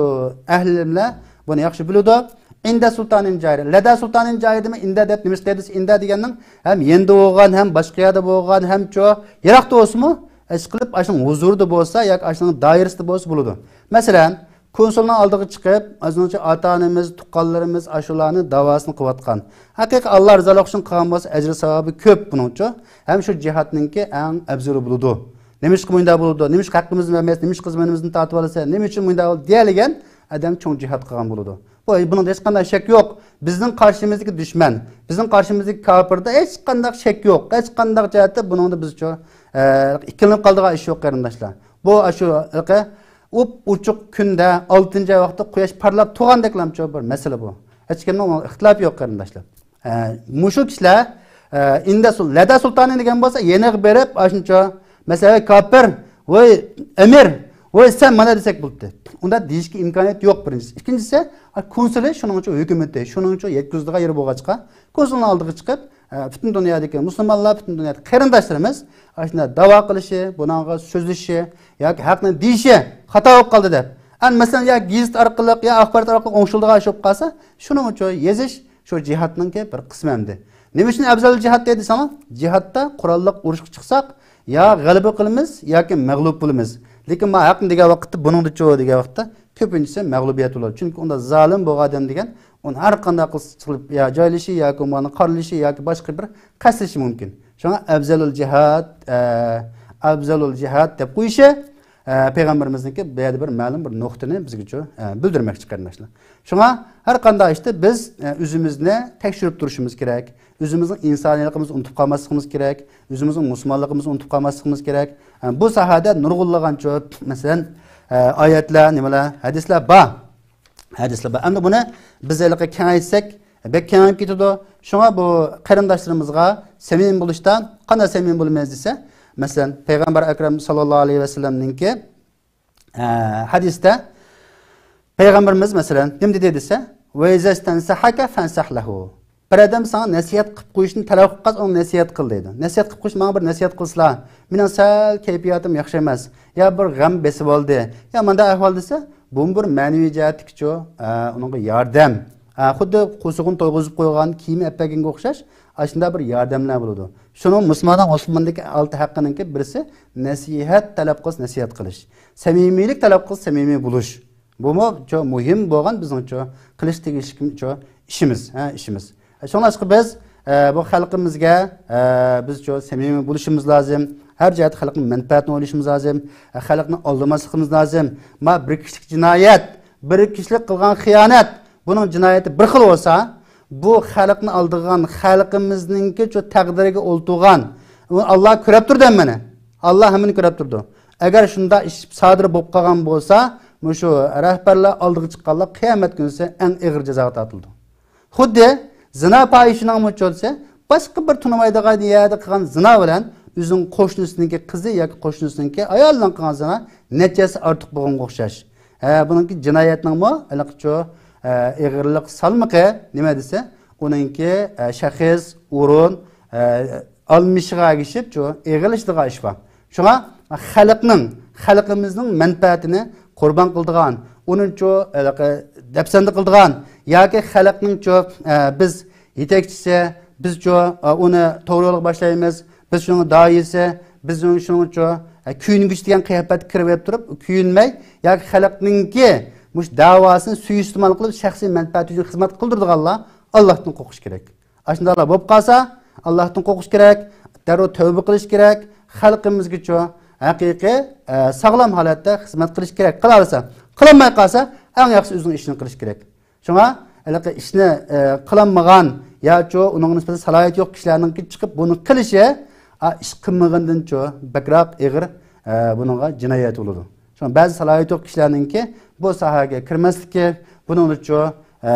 ئەھلى ئىلىملەر بۇنى ياخشى بىلىدۇ. ئىندە سۇلتانىن جائىر. لەدە سۇلتانىن جائىر دېمە، ئىندە دەپ نېمىشقا دەيدۇ؟ ئىندە دېگەننىڭ ھەم يېنىدا بولغان، ھەم باشقا يەردە بولغان، ھەم چو يىراقتا بولسىمۇ، ئىشقىلىپ ئاشۇنىڭ ھۇزۇرىدا بولسا ياكى ئاشۇنىڭ دائىرىسىدە بولسا بولىدۇ. مەسىلەن، كونسۇلنىڭ ئالدىغا چىقىپ، ئۆزىنىڭچە ئاتا-ئانىمىز، تۇغقانلىرىمىز ئاشۇلارنى داۋاسىنى قىلىۋاتقان. ھەقىقىي ئاللا رىزالىقى ئۈچۈن قىلغان بولسا ئەجرى ساۋابى كۆپ بۇنىڭچۇ. ھەم شۇ جىھادنىڭكى ئەڭ ئەۋزىلى بولىدۇ. نېمىشقا مۇنداق بولىدۇ؟ نېمىشقا ھەققىمىزنى بەرمەيسىز؟ نېمىشقا خىزمىتىمىزنى تارتىۋالىسەن؟ نېمە ئۈچۈن مۇنداق بولدى؟ دېيەلىگەن ئادەم چوڭ جىھاد قىلغان بولىدۇ. بۇ، بۇنىڭدا ھېچقانداق شەك يوق. بىزنىڭ قارشىمىزدىكى دۈشمەن، بىزنىڭ قارشىمىزدىكى كاپىردا ھېچقانداق شەك يوق. ھېچقانداق جەھەتتە بۇنىڭدا بىزچۇ، ئە، ئىككىلىنىپ قالىدىغان ئىش يوق، قېرىنداشلار. بۇ، ئاشۇ، ئۇپ ئوچۇق كۈندە، ئالتىنچى ئاي ۋاقىتتا قۇياش پارلاپ تۇرغاندەكلامچۇ بىر مەسىلە بۇ. ھېچكىمنىڭ ئۇنىڭغا ئىختىلاپى يوق، قېرىنداشلار. ئە، مۇشۇ كىشىلەر، ئە، ئىندە سۇل-، لەدە سۇلتانى دېگەن بولسا، يېنىغا بېرىپ، ئاشۇنچە، مەسىلەن، ۋەي كاپىر، ۋەي ئەمىر، ۋەي سەن مانا دېسەك بولدى. ئۇنداق دېيىشكە ئىمكانىيەت يوق، بىرىنچىسى. ئىككىنچىسى، ئە، كونسۇلى شۇنىڭ ئۈچۈن ھۆكۈمىتى، شۇنىڭ ئۈچۈن يەتكۈزىدىغان يېرى بولغاچقا، كونسۇلنىڭ ئالدىغا چىقىپ، ئە، پۈتۈن دۇنيادىكى مۇسۇلمانلار، پۈتۈن دۇنيادىكى قېرىنداشلىرىمىز ئاشۇنداق داۋا قىلىشى، بۇنىڭغا سۆزلىشىشى ياكى ھەقنى دېيىشى خاتا بولۇپ قالدى دەپ. ئەمدى مەسىلەن، يا گېزىت ئارقىلىق، يا ئاخبارات ئارقىلىق ئوڭشىلىدىغان ئىش بولۇپ قالسا، شۇنىڭ ئۈچۈن يېزىش، شۇ جىھادنىڭكى بىر قىسمى ئەمدى. نېمە ئۈچۈن ئەۋزەل جىھاد دەيدۇ دېسەڭلار، جىھادتا قوراللىق ئۇرۇشقا چىقساق، يا غەلىبە قىلىمىز ياكى مەغلۇپ بولىمىز. لېكىن ما ھەقنى دېگەن ۋاقىتتا، بۇنىڭدىچۇ دېگەن ۋاقىتتا كۆپىنچىسى مەغلۇبىيەت بولىدۇ. چۈنكى ئۇندا زالىم بولغان ئادەم دېگەن ئۇنى ھەر قانداق قىلسا قىلىپ يا جايلىشى ياكى ئۇنى قارىلىشى ياكى باشقا بىر قەستلىشى مۇمكىن. شۇڭا ئەۋزەلۇل جىھاد، ئە، ئەۋزەلۇل جىھاد دەپ قويۇشى، ئە، پەيغەمبىرىمىزنىڭكى بۇ يەردە بىر مەلۇم بىر نۇقتىنى بىزگىچۇ، ئە، بىلدۈرمەكچى، قېرىنداشلار. شۇڭا ھەر قانداق ئىشتا بىز، ئە، ئۆزىمىزنى تەكشۈرۈپ تۇرۇشىمىز كېرەك. ئۆزىمىزنىڭ ئىنسانىيلىقىمىزنى ئۇنتۇپ قالماسلىقىمىز كېرەك. ئۆزىمىزنىڭ مۇسۇلمانلىقىمىزنى ئۇنتۇپ قالماسلىقىمىز كېرەك. ئە، بۇ ساھەدە نۇرغۇنلىغانچۇ، مەسىلەن، ئە، ئايەتلەر، نېمىلەر، ھەدىسلەر بار. ھەدىسلەر بار. ئەمدى بۇنى بىز ھېلىقى كېڭەيتسەك، بەك كېڭەيىپ كېتىدۇ. شۇڭا بۇ قېرىنداشلىرىمىزغا سەمىمىي بولۇشتا قانداق سەمىمىي بولىمىز دېسە، مەسىلەن، پەيغەمبەر ئەكرەم ساللاللاھۇ ئەلەيھى ۋەسەللەمنىڭكى، ئە، ھەدىستە پەيغەمبىرىمىز، مەسىلەن، نېمە دېدى دېسە، وإذا استنصحك فانصح له. بىر ئادەم ساڭا نەسىھەت قىلىپ قويۇشنى تەلەپ قىلىپ قالسا، ئۇنى نەسىھەت قىل دەيدۇ. نەسىھەت قىلىپ قويۇش، ماڭا بىر نەسىھەت قىلسىلا، مېنىڭ سەل كەيپىياتىم ياخشى ئەمەس، يا بىر غەم بېسىپ ئالدى، يا مانداق ئەھۋال دېسە، بۇمۇ بىر مەنىۋى جەھەتتىكىچۇ، ئە، ئۇنىڭغا ياردەم. ئە، خۇددى قورسىقىنى تويغۇزۇپ قويغان، كىيىم ئەپ بەرگەنگە ئوخشاش، ئاشۇنداق بىر ياردەملەر بولىدۇ. شۇنىڭ مۇسۇلماننىڭ مۇسۇلماندىكى ئالتە ھەققىنىڭكى بىرسى نەسىھەت تەلەپ قىلسا نەسىھەت قىلىش. سەمىمىيلىك تەلەپ قىلسا سەمىمىي بولۇش. بۇمۇ چۇ مۇھىم بولغان بىزنىڭچۇ قىلىش تېگىشلىكچۇ ئىشىمىز، ھە، ئىشىمىز. شۇڭلاشقا بىز، ئە، بۇ خەلقىمىزگە، ئە، بىزچۇ سەمىمىي بولۇشىمىز لازىم. ھەر جەھەتتە خەلقنىڭ مەنپەئەتىنى ئويلىشىمىز لازىم. ئە، خەلقنى ئالدىماسلىقىمىز لازىم. ما بىر كىشىلىك جىنايەت، بىر كىشىلىك قىلغان خىيانەت، بۇنىڭ جىنايىتى بىر خىل بولسا، بۇ خەلقنى ئالدىغان، خەلقىمىزنىڭكى شۇ تەقدىرىگە ئولتۇرغان، ئۇ ئاللا كۆرۈپ تۇرىدۇ ھەممىنى. ئاللا ھەممىنى كۆرۈپ تۇرىدۇ. ئەگەر شۇنداق ئىش سادىر بولۇپ قالغان بولسا، مۇشۇ رەھبەرلەر ئالدىغا چىققانلار قىيامەت كۈنىسى ئەڭ ئېغىر جازاغا تارتىلىدۇ. خۇددى زىنا پاھىشىنىڭمۇ چۆلسى، باشقا بىر تونۇمايدىغان يەردە قىلغان زىنا بىلەن ئۆزىنىڭ قوشنىسىنىڭكى قىزى ياكى قوشنىسىنىڭكى ئايالى بىلەن قىلغان زىنا نەچچە ھەسسە ئارتۇق بولغانغا ئوخشاش. ھە، بۇنىڭكى جىنايەتنىڭمۇ ھېلىقىچۇ، ئە، ئېغىرلىق سالمىقى نېمە دېسە، ئۇنىڭكى، ئە، شەخس، ئورۇن، ئە، ئالمىشىغا ئەگىشىپچۇ ئېغىرلىشىدىغان ئىش بار. شۇڭا خەلقنىڭ، خەلقىمىزنىڭ مەنپەئەتىنى قۇربان قىلىدىغان، ئۇنىچۇ، ھېلىقى، دەپسەندە قىلىدىغان ياكى خەلقنىڭچۇ، ئە، بىز يېتەكچىسى، بىزچۇ، ئە، ئۇنى توغرا يولغا باشلايمىز، بىز شۇنىڭ داھىيسى، بىز شۇنىڭچۇ، ئە، كۆيۈنگۈچ دېگەن قىياپەتكە كىرىۋېلىپ تۇرۇپ، كۆيۈنمەي ياكى خەلقنىڭكى مۇشۇ دەۋاسىنى سۇيىئىستېمال قىلىپ، شەخسىي مەنپەئەتى ئۈچۈن خىزمەت قىلدۇرىدىغانلار ئاللاھتىن قورقۇش كېرەك. ئاشۇنداقلار بولۇپ قالسا، ئاللاھتىن قورقۇش كېرەك، دەررۇ تەۋبە قىلىش كېرەك، خەلقىمىزگىچۇ ھەقىقىي، ئە، ساغلام ھالەتتە خىزمەت قىلىش كېرەك. قىلالىسا، قىلالماي قالسا، ئەڭ ياخشىسى ئۆزىنىڭ ئىشىنى قىلىش كېرەك. شۇڭا ھېلىقى ئىشنى، ئە، قىلالمىغان ياچۇ ئۇنىڭغا نىسبەتەن سالاھىيىتى يوق كىشىلەرنىڭكى چىقىپ بۇنى قىلىشى، ئا، ئىش قىلمىغىنىدىنچۇ بەكرەك ئېغىر، ئە، بۇنىڭغا جىنايەت بولىدۇ. شۇڭا بەزى سالاھىيىتى يوق كىشىلەرنىڭكى بۇ ساھەگە كىرمەسلىكى، بۇنىڭدىچۇ، ئە،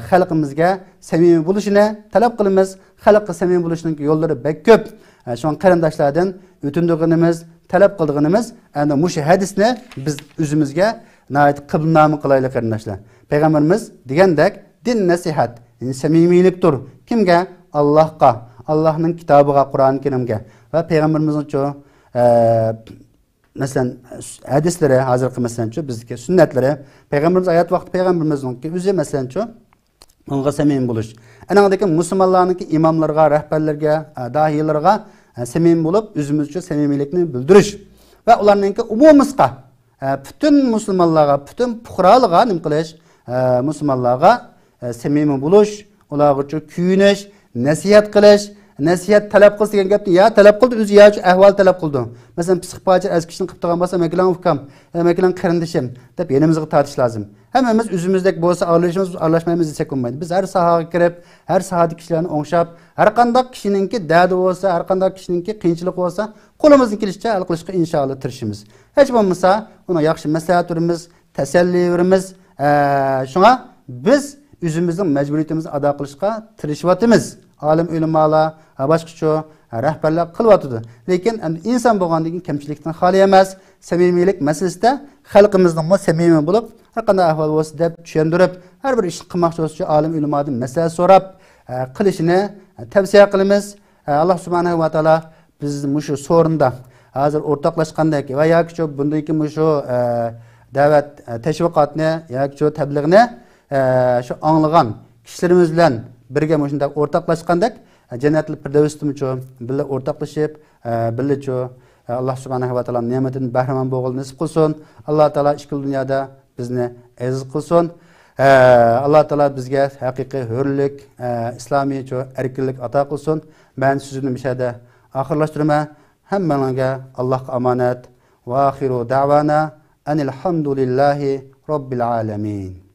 خەلقىمىزگە سەمىمىي بولۇشىنى تەلەپ قىلىمىز. خەلققە سەمىمىي بولۇشنىڭ يوللىرى بەك كۆپ. ئە، شۇڭا قېرىنداشلاردىن ئۆتۈندۈرگىنىمىز، تەلەپ قىلىدىغىنىمىز، ئەنە مۇشۇ ھەدىسنى بىز ئۆزىمىزگە ناھايىتى قىبلىنامە قىلايلى، قېرىنداشلار. پەيغەمبىرىمىز دېگەندەك، دىن نەسىھەت، يەنى سەمىمىيلىكتۇر. كىمگە؟ ئاللاھقا، ئاللاھنىڭ كىتابىغا، قۇرئان كەرىمگە ۋە پەيغەمبىرىمىزنىڭچۇ، ئە، مەسىلەن، ھەدىسلىرى، ھازىرقى، مەسىلەنچۇ، بىزدىكى سۈننەتلىرى، پەيغەمبىرىمىز ھايات ۋاقتى پەيغەمبىرىمىزنىڭكى ئۆزى، مەسىلەنچۇ، ئۇنىڭغا سەمىمىي بولۇش. ئەنىڭدىكى مۇسۇلمانلارنىڭكى ئىماملىرىغا، رەھبەرلىرىگە، ئە، داھىيلىرىغا، ئە، سەمىمىي بولۇپ، ئۆزىمىزچە سەمىمىيلىكنى بىلدۈرۈش ۋە ئۇلارنىڭكى ئومۇمىسقا، ئە، پۈتۈن مۇسۇلمانلارغا، پۈتۈن پۇقرالىغا نېمە قىلىش؟ ئە، مۇسۇلمانلارغا، ئە، سەمىمىي بولۇش، ئۇلارغىچۇ كۆيۈنۈش، نەسىھەت قىلىش، نەسىھەت تەلەپ قىلسا دېگەن گەپنى يا تەلەپ قىلدى، ئۆزى ياچۇ ئەھۋال تەلەپ قىلدى. مەسىلەن، پسىخىك پاجىر ئەرز كىشىنى قىلىپ تۇرغان بولسا، مەكىلەڭ ئۇكام، ئە، مەكىلەڭ قېرىندىشىم دەپ يېنىمىزغا تارتىش لازىم. ھەممىمىز ئۆزىمىزدەك بولسا ئارىلىشىمىز، ئارىلاشمايمىز دېسەك بولمايدۇ. بىز ھەر ساھەگە كىرىپ، ھەر ساھەدىكى كىشىلەرنى ئوڭشاپ، ھەر قانداق كىشىنىڭكى دەردى بولسا، ھەر قانداق كىشىنىڭكى قىيىنچىلىقى بولسا، قولىمىزدىن كېلىشىچە ھەل قىلىشقا ئىنشائاللا تىرىشىمىز. ھېچ بولمىسا ئۇنىڭ ياخشى مەسلىھەت بېرىمىز، تەسەللى بېرىمىز. ئە، شۇڭا بىز ئۆزىمىزنىڭ مەجبۇرىيىتىمىزنى ئادا قىلىشقا تىرىشىۋاتىمىز. ئالىم ئۆلىمالار، ھە، باشقىچۇ، ھە، رەھبەرلەر قىلىۋاتىدۇ. لېكىن ئەمدى ئىنسان بولغاندىن كېيىن كەمچىلىكتىن خالىي ئەمەس. سەمىمىيلىك مەسىلىسىدە خەلقىمىزنىڭمۇ سەمىمىي بولۇپ، ھەر قانداق ئەھۋال بولسا دەپ چۈشەندۈرۈپ، ھەر بىر ئىشنى قىلماقچى بولسىچۇ ئالىم ئۆلىمادىن مەسلىھەت سوراپ، ھە، قىلىشىنى، ھە، تەۋسىيە قىلىمىز. ھە، ئاللا سۇبھانەھۇ ۋە تائالا بىز مۇشۇ سورۇندا ھازىر ئورتاقلاشقاندەك ۋە ياكىچۇ بۇندىن كېيىن مۇشۇ، ئە، دەۋەت، ئە، تەشۋىقاتنى ياكىچۇ تەبلىغنى، ئە، شۇ ئاڭلىغان كىشىلىرىمىز بىلەن بىرگە مۇشۇنداق ئورتاقلاشقاندەك، ئە، جەننەتۇل پىردەۋستىمۇچۇ بىللە ئورتاقلىشىپ، ئە، بىللىچۇ، ئە، ئاللا سۇبھانەھۇ ۋە تائالا نېمىتىدىن بەھرىمەن بولغىلى نېسىپ قىلسۇن. ئاللا تائالا ئىككىلا دۇنيادا بىزنى ئەزىز قىلسۇن. ئە، ئاللا تائالا بىزگە ھەقىقىي ھۆرلۈك، ئە، ئىسلامىيچۇ ئەركىنلىك ئاتا قىلسۇن. مەن سۆزۈمنى مۇشۇ يەردە ئاخىرلاشتۇرىمەن. ھەممىڭلارغا ئاللاھقا ئامانەت. ۋە ئاخىرۇ دەۋانا ئەنىل ھەمدۇلىللاھى رەببىل ئالەمىن.